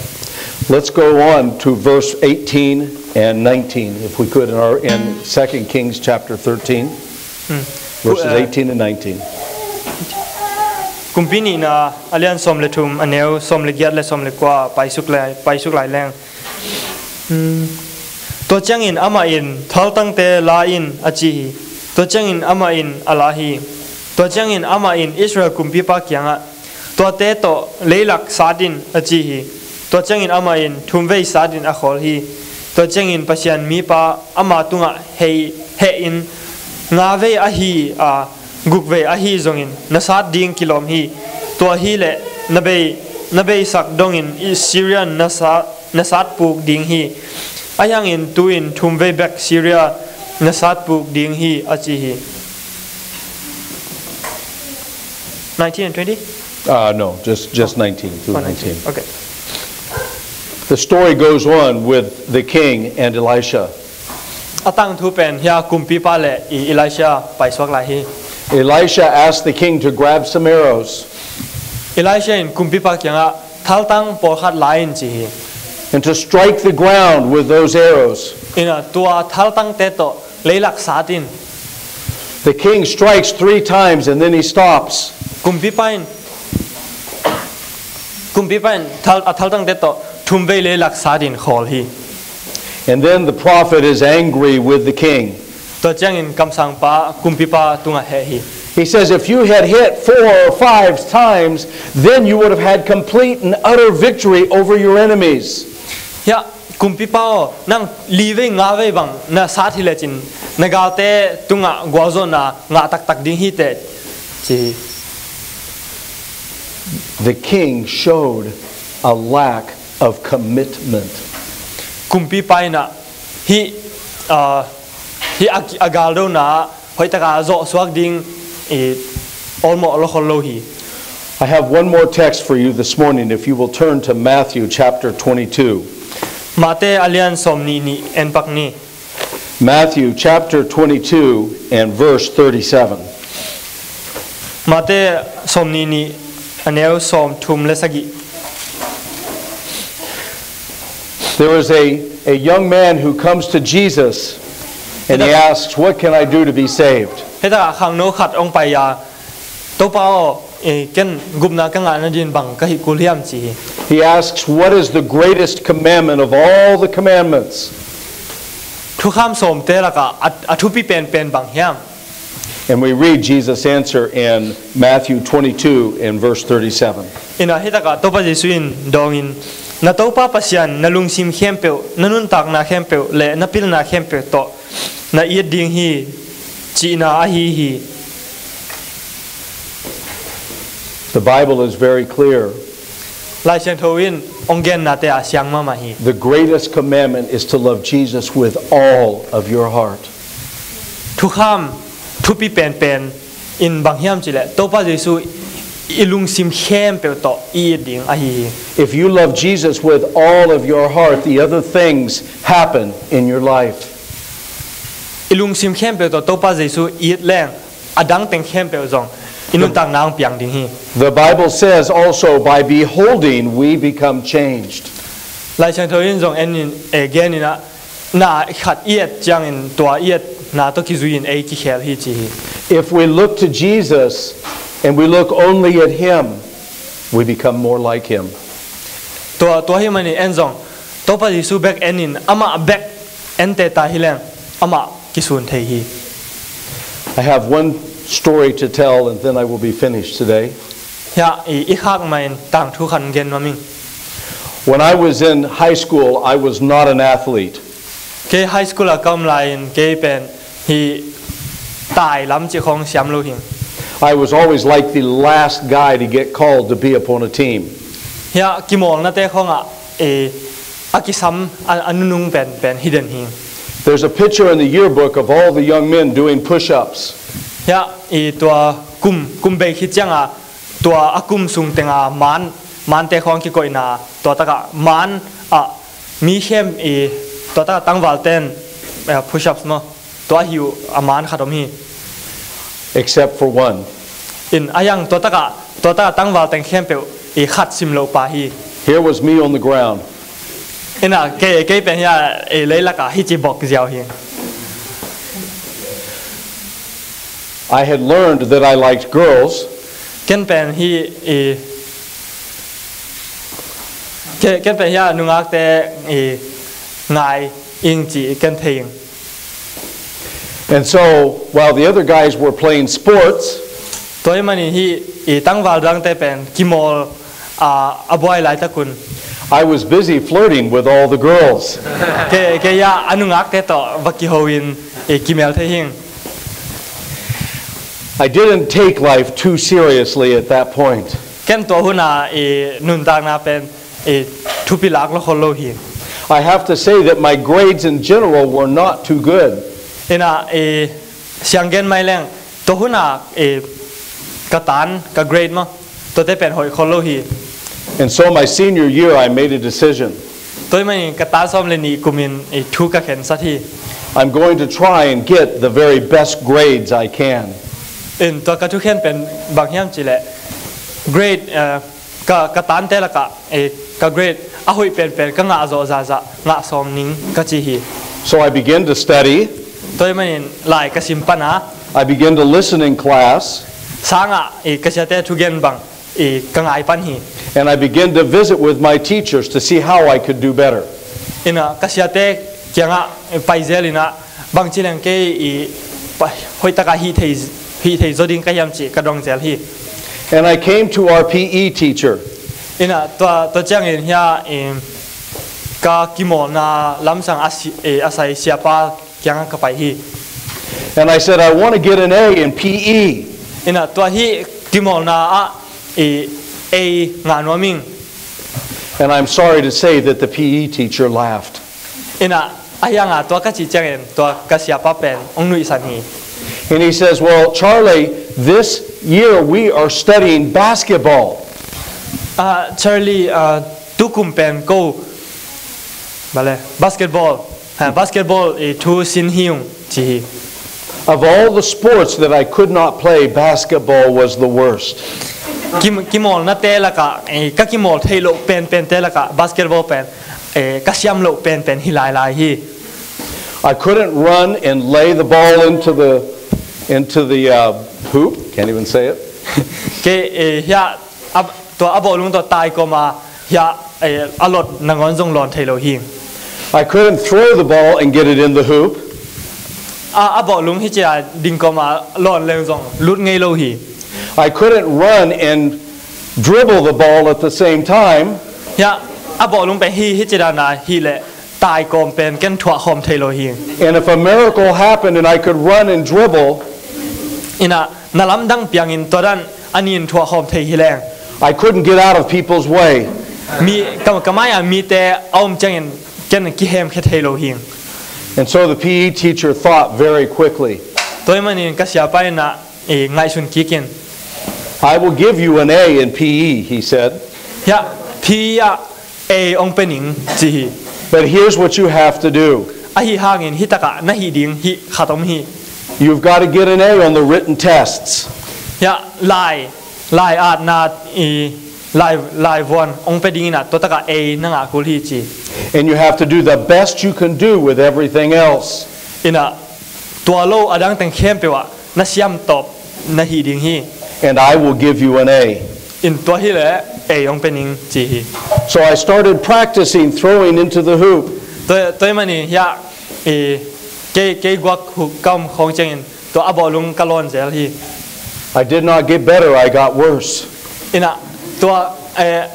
Let's go on to verse eighteen and nineteen, if we could, in our, in Second Kings chapter thirteen, hmm, verses, eh, eighteen and nineteen. Kumpi nihna a lian sawm le thum, a neu sawm le giat le sawm le kua paisuk lai, paisuk lai leng. Hmm. Tua ciangin amah in, "Thaltangte la in," a ci hi. Tua ciangin amah in a la hi. Tua ciangin amah in Israel kumpipa kiangah, "Tuate tawh leilak sat in," a ci hi. Tua ciangin amah in thumvei sat in a khawl hi. Tua ciangin Pasian mipa ama tungah hei, heh in, "Ngavei ahi a, gukvei ahi zongin na sat ding kilawm hi. Tua hileh na bei, na beisak dongin Syria na sa, na satpuk ding hi. Ahi hangin tu-in thumvei bek Syria na satpuk ding hi," a ci hi. Nineteen and twenty? Uh, no, just, just nineteen through, oh, nineteen. Nineteen. Okay. The story goes on with the king and Elisha. A tangthu pen hia kumpipa le i Elisha paisuak lai hi. Elisha asked the king to grab some arrows. Elisha in kumpipa kiangah, "Thaltang pawlkhat la in," ci hi. And to strike the ground with those arrows. In a, tua thaltangte tawh leilak sat in. The king strikes three times and then he stops. Kumpipa in, kumpipa in thal, a thaltangte tawh thumvei leilak sat in khawl hi. And then the prophet is angry with the king. Tua ciangin kamsangpa kumpipa tungah heh hi. He says, "If you had hit four or five times, then you would have had complete and utter victory over your enemies." Hia, kumpipa aw, nang livei ngavei bang na sat hi lecin na galte tungah gualzawhna ngah taktak ding hi teh, ci hi. The king showed a lack of commitment. Kumpipa in ah hih, ah, hih a, a galdona hoihtaka zawhsuak ding i awlmawh lo khol lo hi. I have one more text for you this morning, if you will turn to Matthew chapter twenty-two. Mate a lian sawm nih nih en pak ni. Matthew chapter twenty-two and verse thirty-seven. Mate sawm nih nih a neu sawm thum le sagih. There is a, a young man who comes to Jesus and he asks, "What can I do to be saved?" Heta khangno khat ong pai ya, Topa aw, eh, ken gupna ka ngah nadin bang ka hih kul hiam ci hi. He asks, "What is the greatest commandment of all the commandments?" Thukham sawmte laka a, a thupi penpen bang hiam? And we read Jesus' answer in Matthew twenty-two in verse thirty-seven. Ina hitaka Topa Jesu in dawngin, "Na Topa Pasian na lungsim khempeuh, na nuntakna khempeuh le na pilna khempeuh tawh na it ding hi," cihna ahi hi. The Bible is very clear. Lai Siangtho in ong gennate a siang mahmah hi. The greatest commandment is to love Jesus with all of your heart. Thukham thupi penpen in bang hiam cileh Topa Jesu i lungsim khempeuh tawh i it ding ahi hi. If you love Jesus with all of your heart, the other things happen in your life. I lungsim khempeuh tawh Topa Jesu i it leng a dang teng khempeuh zong i nuntakna ong piang ding hi. The Bible says also, "By beholding, we become changed." Lai Siangtho in zong en in, eh, gen in ah, na khat i et ciangin tua i etna tawh kizui in ei kikhel hi ci hi. If we look to Jesus and we look only at him, we become more like him. Tua, tua hi manin en zong Topa Jesu bek en in amah bek en teta hi leng amah kisun thei hi. I have one story to tell and then I will be finished today. Hia, i, i khak main tangthu khan gen maming. When I was in high school, I was not an athlete. Kei high school a ka om lai in kei pen hi tai lam ci khong siam lo hing. I was always like the last guy to get called to be upon a team. Hia kimawlnate khong ah, eh, a kisam a, a nunung pen, pen hi den hing. There's a picture in the yearbook of all the young men doing push-ups. Hia, i tua kum, kum bei khit cianga tua a kum sung tenga man, mante khong kikoihna tua taka man a mi khem i tua taka tangval ten, eh, push-ups maw, tua hi uh a man khat om hi. Except for one. In a yang tua taka, tua taka tangval teng khempeuh i khat sim lo pa hi. Here was me on the ground. Ina kei, kei pen hia, eh, leilaka hi ci bok ziau hi. I had learned that I liked girls. Ken pen hi, eh, ke, ken pen hia nungakte, eh, ngai ing ci ken thei ing. And so, while the other guys were playing sports, Tua hi manin hi, i tangval dangte pen kimawl, ah, a buai laitakun. I was busy flirting with all the girls. Ke, ke ya a nungakte tawh va kiho in, i kimel thei hing. I didn't take life too seriously at that point. Ken tua huna i nuntakna pen i thupi lak lo khol lo hi. I have to say that my grades in general were not too good. Ina i sianggen mai leng tua huna i ka tan, ka grade maw, tuate pen hoih khol lo hi. And so my senior year, I made a decision. Tua hi manin ka tan sawm le nih kumin i thu ka khensat hi. I'm going to try and get the very best grades I can. In tua ka thukhen pen bang hiam cileh grade, eh, ka, ka tante laka, eh, ka grade a hoih penpen ka ngah zawh zahzah ngah sawm ning ka ci hi. So I began to study. Tua hi manin lai ka sim pana. I began to listen in class. Sanga, eh, ka siate thugen bang, eh, ka ngai pan hi. And I began to visit with my teachers to see how I could do better. Ina ka siate kianga, eh, paizel ina bangci leng kei i pa, hoihtaka hih thei, hih thei zo ding ka hiam ci ka dong zel hi. And I came to our P E teacher. Ina tua, tua ciangin hia, em, ka kimawlna lamsang a si, eh, a sai siapa kianga ka pai hi. And I said, "I want to get an A in P E." Ina tua hi kimawlna a, eh, A ngah nuaming. And I'm sorry to say that the P E teacher laughed. Ina a hianga tua ka ci ciangin tua ka siapa pen ong nuihsan hi. And he says, "Well, Charlie, this year we are studying basketball." Ah, Charlie, ah, tukum pen ko Vale, basketball. Ha, basketball i thu sin hi ung ci hi. Of all the sports that I could not play, basketball was the worst. Kim, kimawlnate lakah, eh, ka kimawl theih loh penpente lakah basketball pen, eh, ka siam loh penpen hi lailai hi. I couldn't run and lay the ball into the, into the, uh, hoop. Can't even say it. Kei, eh, hiah, a, tua a bawlung tua tai kawma hiah, eh, a lot nangawn zong lawn thei lo hi. I couldn't throw the ball and get it in the hoop. A, a bawlung hi cia ding kawma lawn leng zong lut ngei lo hi. I couldn't run and dribble the ball at the same time. Hiah a bawlung pen hi, hi cia dana hi leh tai kawm pen ken thuah khawm thei lo hi. And if a miracle happened and I could run and dribble, Inah na lamdang piangin tua dan a nin thuah khawm thei hi leng, I couldn't get out of people's way. Mi, ka, ka mai-ah mite a om ciangin ken kihemkhia thei lo hi. And so the P E teacher thought very quickly. Tua ahih manin ka siapa inah, eh, ngaihsun kikin, I will give you an A in P E, he said. Hiah P E ah A hong pia ning ci hi. But here's what you have to do. Ahi hangin hi takah na hih ding hih khat om hi. You've got to get an A on the written tests. Hiah lai, lai atna i lai, lai vuan hong pia ding inah tua takah A na ngah kul hi ci. And you have to do the best you can do with everything else. Inah tua lo a dang teng khempeuh ah na siam tawp na hih ding hi. And I will give you an A. In tua hi leh A hong pia ning ci hi. So I started practicing throwing into the hoop. Tua, tua ahih manin hiah, eh, kei, kei guak huk ka om khawng ciangin tua a bawlung ka lawn zel hi. I did not get better, I got worse. Inah tua, eh,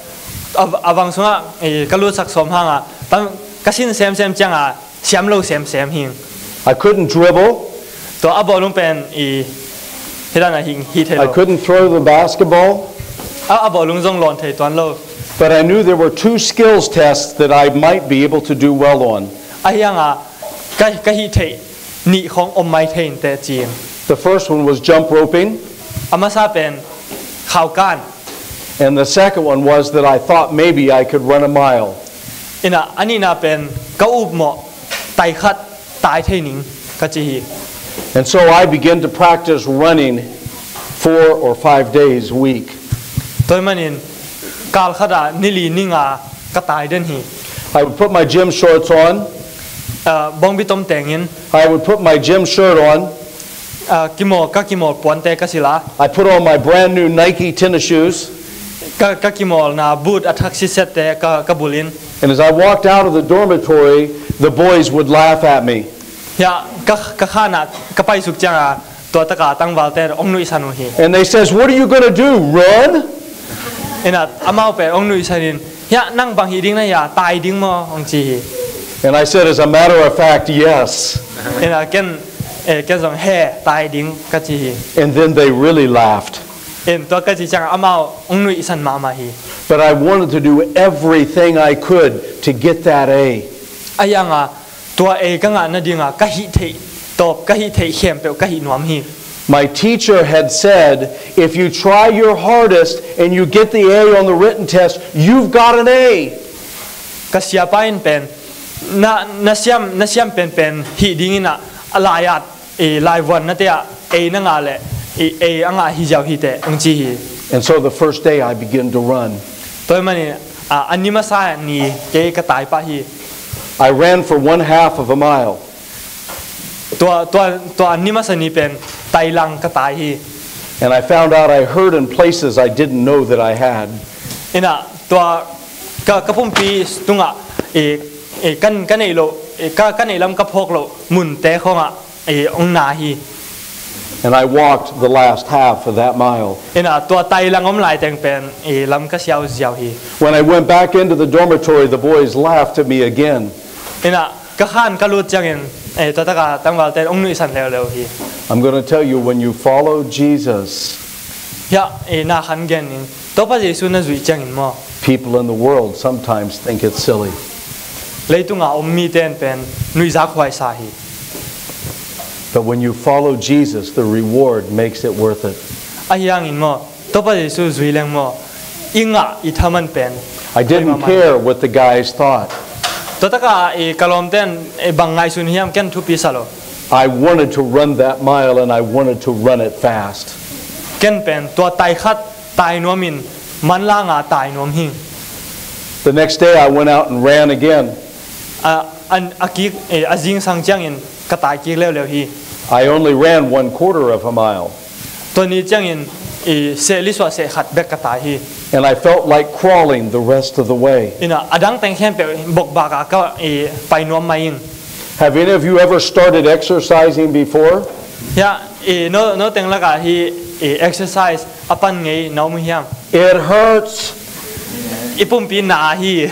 a, a vang sungah, eh, ka lutsak sawm hangah tam, ka sin semsem ciangah siam lo semsem hi. I couldn't dribble. Tua a bawlung pen i hi dan a hi, hi thei lo. I couldn't throw the basketball. A, a bawlung zong lawn thei tuan lo. But I knew there were two skills tests that I might be able to do well on. Ahi hangah ka, ka hih theih nih khawng om mai thei inteh ci. The first one was jump roping. A masa pen khaukan. And the second one was that I thought maybe I could run a mile. Inah a nihna pen ka upmawh tai khat tai thei ning ka ci hi. And so I began to practice running four or five days a week. Tua ahih manin kal khatah ni li ni nga ka tai den hi. I would put my gym shorts on. Ah, bawngbi tom tengin. I would put my gym shirt on. Ah, kimawl, ka kimawl puante ka silh a. I put on my brand new Nike tennis shoes. Ka, ka kimawlna boot a thak sitsette ka, ka bulhin. And as I walked out of the dormitory, the boys would laugh at me. Hiah ka, ka khanah ka paisuk ciangah tua taka tangvalte hong nuihsan uh hi. And they says, "What are you gonna do, run?" Inah amau pen hong nuihsan in, "Hiah nang bang hih ding na hia, tai ding maw?" hong ci hi. And I said, "As a matter of fact, yes." Inah ken, eh, ken zong he, tai ding ka ci hi. And then they really laughed. In tua ka ci ciangah amau hong nuihsan mahmah hi. But I wanted to do everything I could to get that A. Ahi hangah tua A ka ngah nadingah ka hih theih tawp, ka hih theih khempeuh ka hih nuam hi. My teacher had said, "If you try your hardest and you get the A on the written test, you've got an A." Ka siapa in pen na, na siam, na siam penpen hih dingin ah a lai-at, eh, laivuan nate ah A na ngah leh, eh, A a ngah hi ziau hi teh hong ci hi. And so the first day I began to run. Tua ahih manin, ah, a ni masa ni kei ka tai pah hi. I ran for one half of a mile. Tua, tua, tua a ni masa ni pen tailang ka tai hi. And I found out I hurt in places I didn't know that I had. Inah tua ka, ka pumpi tungah, eh, eh, kan, ka neih loh, eh, ka, ka neih lam ka phawk loh munte khawngah, eh, hong na hi. And I walked the last half of that mile. Inah tua tailang om laiteng pen, eh, lam ka siau ziau hi. When I went back into the dormitory, the boys laughed at me again. Inah ka khan ka lut ciangin, eh, tua taka tangvalte hong nuihsan leuleu hi. I'm gonna tell you, when you follow Jesus, Hiah, eh, na khan gen ning. Topa Jesu na zuih ciangin maw, people in the world sometimes think it's silly. Leitunga om mite in pen nuihzak huaisa hi. But when you follow Jesus, the reward makes it worth it. Ahi hangin maw, Topa Jesu zui leng maw, i ngah i thaman pen I didn't care what the guys thought. Tua taka i ka lawmten i bang ngaihsun hiam, ken thupi sa lo. I wanted to run that mile and I wanted to run it fast. Ken pen tua tai khat tai nuamin manlanga tai nuam hi. The next day I went out and ran again. A, an, a kik, eh, a zingsang ciangin ka tai kik leuleu hi. I only ran one quarter of a mile. Tua ni ciangin i seh lisuah seh khat bek ka tai hi. And I felt like crawling the rest of the way. Ina a dang teng khempeuh bokbaka ka i pai nuam mai ing. Have any of you ever started exercising before? Ya, i no, no teng laka hi i exercise a pan ngei na om hiam? It hurts. I pumpi na hi.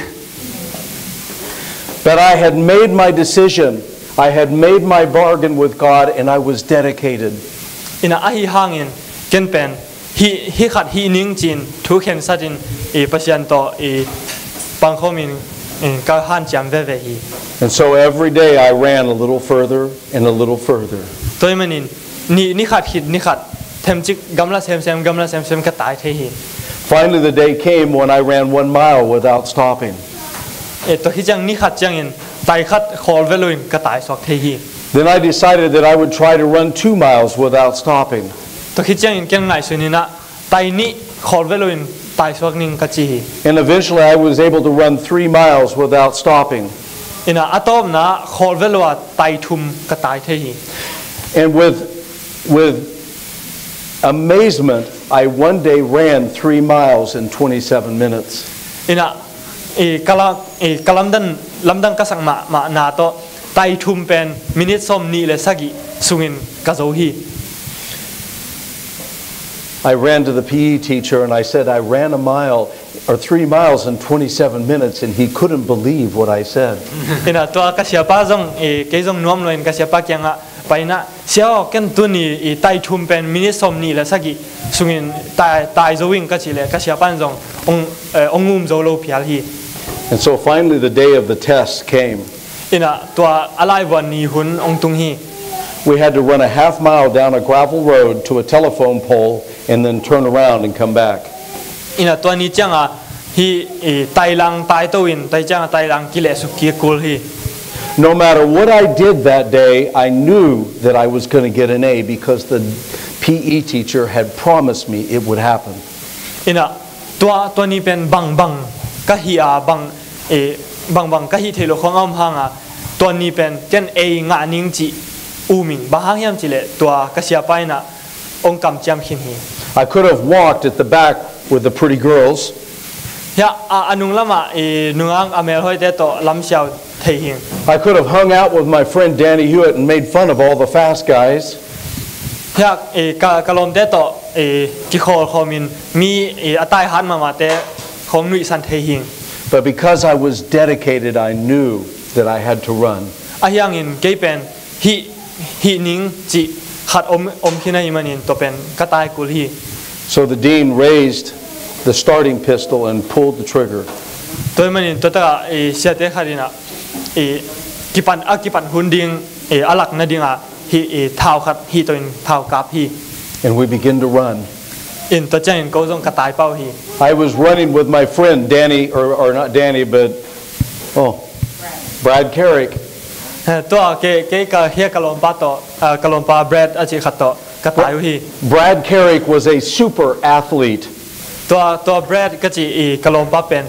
But I had made my decision. I had made my bargain with God and I was dedicated. Ina ahi hangin ken pen hi, hi khat hi ning cin thu khensatin i Pasian tawh i pangkhomin i ka hanciam veve hi. And so every day I ran a little further and a little further. Tua hi manin ni, ni khat khit ni khat themcik gamla semsem, gamla semsem ka tai thei hi. Finally, the day came when I ran one mile without stopping. E, tua hi ciang ni khat ciangin tai khat khawl ve loin ka tai suak thei hi. Then I decided that I would try to run two miles without stopping. Tua hi ciangin ken ngaihsun ina tai nih khawl ve loin tai suak ning ka ci hi. And eventually I was able to run three miles without stopping. Ina a tawpna khawl ve lo a tai thum ka tai thei hi. And with, with amazement, I one day ran three miles in twenty-seven minutes. Ina i kala, i kalamdan, lamdang ka sak mahmah na tawh tai thum pen minit sawm nih le sagih sungin ka zo hi. I ran to the P E teacher and I said, "I ran a mile or three miles in twenty-seven minutes," and he couldn't believe what I said. Ina tua ka siapa zong, eh, kei zong nuam loin ka siapa kiangah paina, "Sia aw, ken tuni i tai thum pen minit sawm nih le sagih sungin tai, tai zo ing," ka cih leh ka siapa in zong ong, eh, ong ngum zo lo phial hi. And so finally the day of the test came. Ina tua a laivuan ni hun ong tung hi. We had to run a half mile down a gravel road to a telephone pole and then turn around and come back. Ina tua ni cianga hi i tailang taito in tai cianga tailang kilehsuk kik kul hi. No matter what I did that day, I knew that I was gonna get an A because the P E teacher had promised me it would happen. Ina tua, tua ni pen bangbang ka hi a bang, eh, bangbang ka hi thei lo khong a om hanga tua ni pen ken A ngah ning cih um ing, bang hang hiam cih leh tua ka siapa ina ong kamciam khin hi. I could have walked at the back with the pretty girls. Hia, a, a nung lama i nungang a melhoite tawh lamsiau thei hing. I could have hung out with my friend Danny Hewitt and made fun of all the fast guys. Hia, i ka, ka lawmte tawh i kikhawlkhawmin mi i a taihat mahmahte khong nuihsan thei hing. But because I was dedicated, I knew that I had to run. Ahiangin kei pen hih, hih ning cih khat om, om khin ahih manin tua pen ka tai kul hi. So the dean raised the starting pistol and pulled the trigger. Tua ahih manin tua taka i siate khat ina i kipan, a kipan hun ding i a lak nadinga hih i thau khat hih tawh in thau kap hi. And we begin to run. In tua ciangin ko zong ka tai pau hi. I was running with my friend Danny, or, or not Danny, but, oh, Brad Carrick. Eh, tua kei, kei ka hia ka lawmpa tawh, ah, ka lawmpa Brad a cih khat tawh ka tai uh hi. Brad Carrick was a super athlete. Tua, tua Brad ka cih i ka lawmpa pen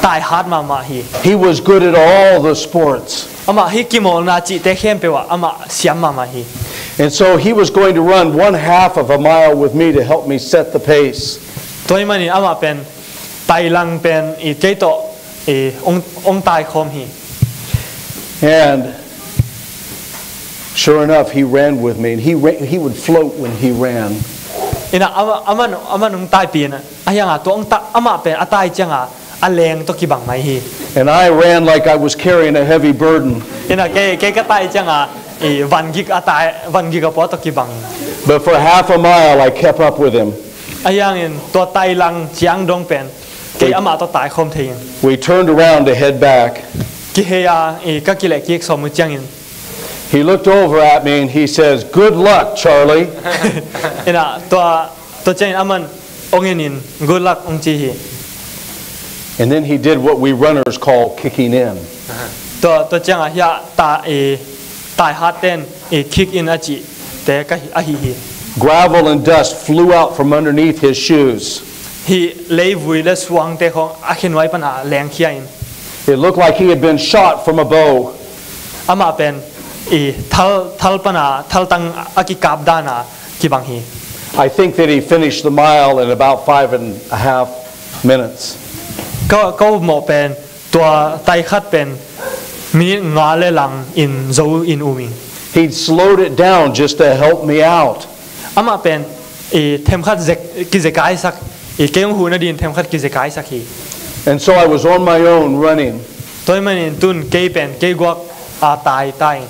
taihat mahmah hi. He was good at all the sports. Amah hih kimawlna cihte khempeuh ah amah siam mahmah hi. And so he was going to run one half of a mile with me to help me set the pace. Tua ahih manin amah pen tailang pen i kei tawh i ong, ong taikhawm hi. And sure enough, he ran with me, and he ra-, he would float when he ran. Ina ama, ama, ama nung taipih ina ahianga tua ong ta, amah pen a tai cianga a leng tawh kibang mai hi. And I ran like I was carrying a heavy burden. Ina kei, kei ka tai cianga i vangik a tai, vangik a pua tawh kibang. But for half a mile, I kept up with him. Ahiangin tua tailang ciang dong pen kei amah tawh taikhawm thei in. We turned around to head back. Kihei a i ka kileh kik sawm uh ciangin. He looked over at me and he says, "Good luck, Charlie." Ina tua, tua ciangin aman ong en in, "Good luck," ong ci hi. And then he did what we runners call kicking in. Tua, tua ciangah hiah ta, i, taihat ten i kick in a cihte ka hi, ahi hi. Gravel and dust flew out from underneath his shoes. Hih leivui le suangte khong a khenuai pana lengkhia in. It looked like he had been shot from a bow. Amah pen i thal, thal pana, thaltang a kikap dana kibang hi. I think that he finished the mile in about five and a half minutes. Ka, ka upmawh pen tua taikhat pen minit nga le lang in zo in um ing. He'd slowed it down just to help me out. Amah pen i themkhat zek, kizekaisak, i kei hong huh nadin themkhat kizekaisak hi. And so I was on my own running. Tua ahih manin tun kei pen kei guak a tai tai.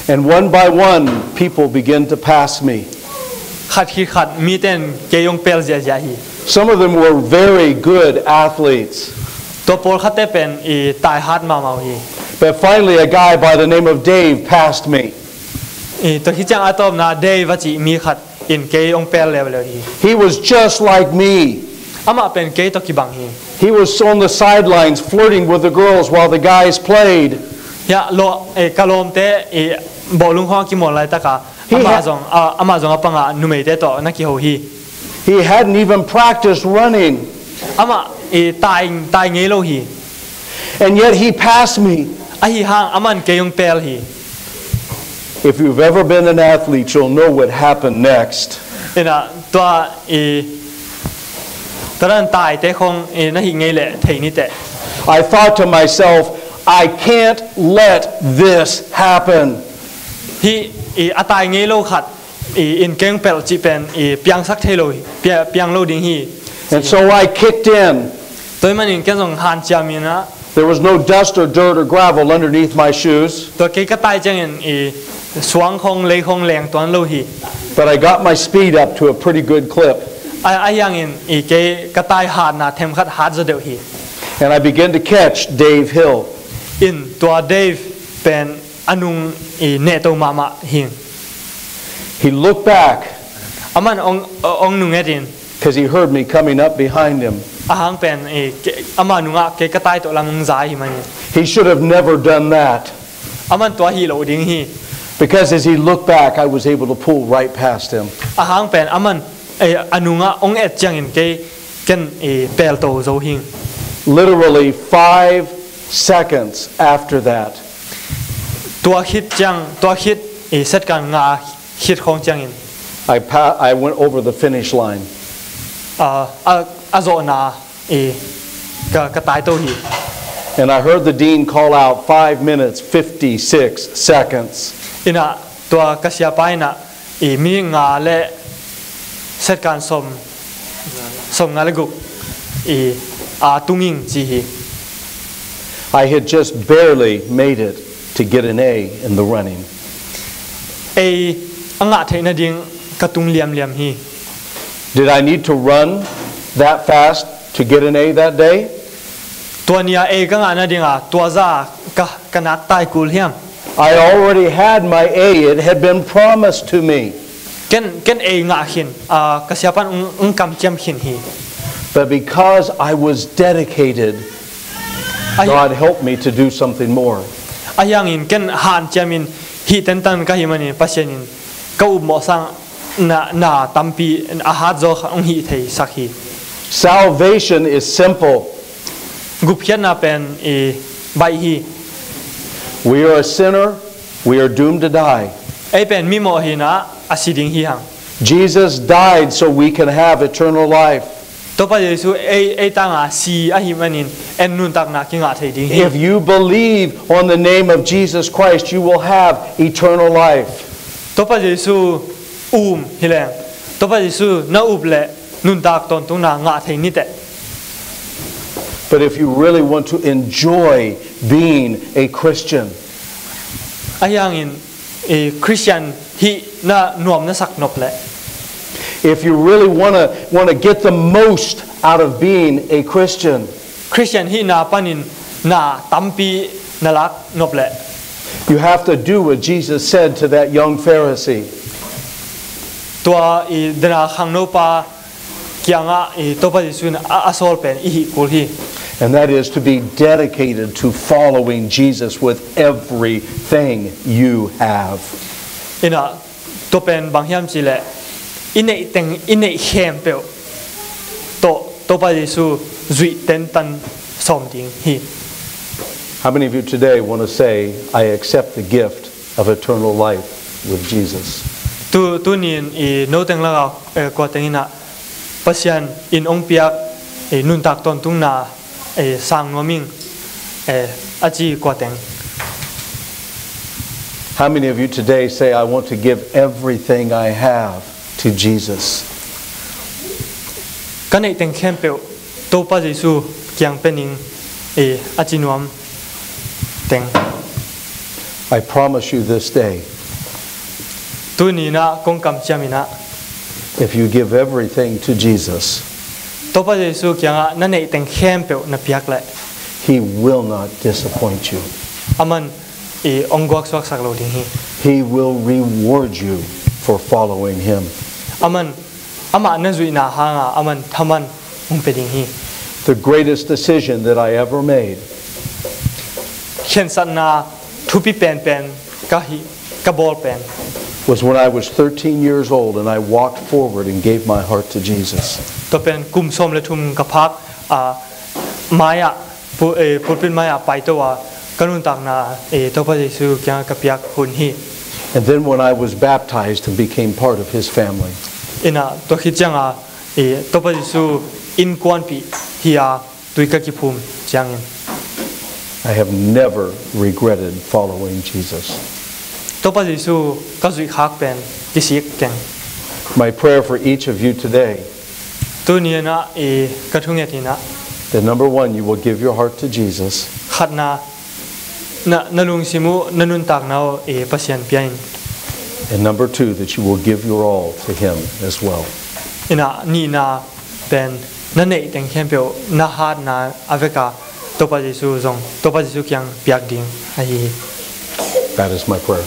And one by one, people began to pass me. Khat khit khat miten kei hong pel ziahziah hi. Some of them were very good athletes. Tua pawlkhatte pen i taihat mahmah uh hi. But finally, a guy by the name of Dave passed me. I, tua khit ciang a tawpna Dave a cih mi khat in kei hong pel leuleu hi. He was just like me. Amah pen kei tawh kibang hi. He was on the sidelines flirting with the girls while the guys played. Hiah, lo, eh, ka lawmte, eh, bawlung khong a kimawl laitaka, he amah had, zong, ah, amah zong a panga numeite tawh na kiho hi. He hadn't even practiced running. Amah, eh, tai, tai ngei lo hi. And yet he passed me. Ahi hang, aman kei hong pel hi. If you've ever been an athlete, you'll know what happened next. Ina, tua i, tua dan taite khong i, na hih ngei leh thei niteh. I thought to myself, "I can't let this happen." Hih i, a tai ngei lo khat i, in keng pelh cih pen i, piangsak thei lo hi, pia-, piang lo ding hi. And so I kicked in. Tua ahih manin ken zong hanciam in ah. There was no dust or dirt or gravel underneath my shoes. Tua kei ka tai ciangin i suang khong lei khong leng tuan lo hi. But I got my speed up to a pretty good clip. A, ahi hangin i kei ka tai hatna themkhat hat zaw deuh hi. And I began to catch Dave Hill. In tua Dave pen a nung i nehto mahmah hi. He looked back. Aman ong, ong nunget in. 'Cause he heard me coming up behind him. Ahang pen, eh, ke-, ama nungah kei ka tai tawh lam hong za ahih manin. He should have never done that. Aman tua hih lo ding hi. Because as he looked back, I was able to pull right past him. Ahang pen, aman, eh, a nungah hong et ciangin kei ken, eh, pelto zo hi. Literally five seconds after that. Tua khit ciang, tua khit, eh, second nga khit khong ciangin. I pa-, I went over the finish line. Ah, a, a zawhna, eh, ka, ka taito hi. And I heard the dean call out five minutes, fifty-six seconds. Ina tua ka siapa ina, eh, minit nga le second sawm, sawm nga le guk, eh, a tung ing ci hi. I had just barely made it to get an A in the running. A, a ngah theih nading ka tung liamliam hi. Did I need to run that fast to get an A that day? Tua ni-a A ka ngah nadinga tua za ka, ka nak tai kul hiam? I already had my A. It had been promised to me. Ken, ken A ngah khin, ah, ka siapan ung, ung kamciam khin hi. But because I was dedicated, ahi- God helped me to do something more. Ahi hangin ken hanciamin hih tentan ka hih manin Pasian in ka upmawh sang na, na tampi a hat zaw kha ung hih thei sak hi. Salvation is simple. Gupkhiatna pen i baih hi. We are a sinner. We are doomed to die. Ei pen mimawh hina a si ding hi hang. Jesus died so we can have eternal life. Topa Jesu ei, ei tanga si ahih manin en nuntakna kingah thei ding hi. If you believe on the name of Jesus Christ, you will have eternal life. Topa Jesu um hileng, Topa Jesu na up le nuntak tawntungna ngah thei niteh. But if you really want to enjoy being a Christian, ahi hangin, eh, Christian hih na nuam na sak nop le. If you really wanna, wanna get the most out of being a Christian, Christian hihna panin na tampi na lak nop le. You have to do what Jesus said to that young Pharisee. Tua i dena khangnopa kiangah i Topa Jesu in a, a sawl pen i hih kul hi. And that is to be dedicated to following Jesus with everything you have. Ina, tua pen bang hiam cih leh, i neih teng, i neih khempeuh tawh Topa Jesu zuih tentan sawm ding hi. How many of you today want to say, "I accept the gift of eternal life with Jesus"? Tu, tuni-in i no teng lakah, eh, kua teng ina Pasian in hong piak, eh, nuntak tawntungna, eh, sang nuam ing, eh, a ci kua teng. How many of you today say, "I want to give everything I have to Jesus"? Ka neih teng khempeuh Topa Jesu kiang pia ning, eh, a ci nuam teng. I promise you this day, tuni-in ah kong kamciam in ah, if you give everything to Jesus, Topa Jesu kiangah na neih teng khempeuh na piak leh, He will not disappoint you. Aman, eh, hong guaksuaksak lo ding hi. He will reward you for following Him. Aman, amah na zuihna hanga aman thaman hong pia ding hi. The greatest decision that I ever made, khensatna thupi penpen ka hi, ka bawl pen, was when I was thirteen years old and I walked forward and gave my heart to Jesus. Tua pen kum sawm le thum ka phak, ah, mai-ah, pu-, eh, pulpit mai-ah paito a, ka nuntakna, eh, Topa Jesu kiangah ka piak hun hi. And then when I was baptized and became part of His family. Ina, tua khit cianga, eh, Topa Jesu innkuanpih hi a, tui ka kiphum ciangin, I have never regretted following Jesus. Topa Jesu ka zuih khak pen kisik keng. My prayer for each of you today, tuni-in ah, eh, ka thunget in ah, that number one, you will give your heart to Jesus. Khatna, na, na lungsim uh, na nuntakna uh, eh, Pasian pia in. And number two, that you will give your all to Him as well. Ina, nihna pen na neih teng khempeuh na hatna a veka Topa Jesu zong, Topa Jesu kiang piak ding ahi hi. That is my prayer.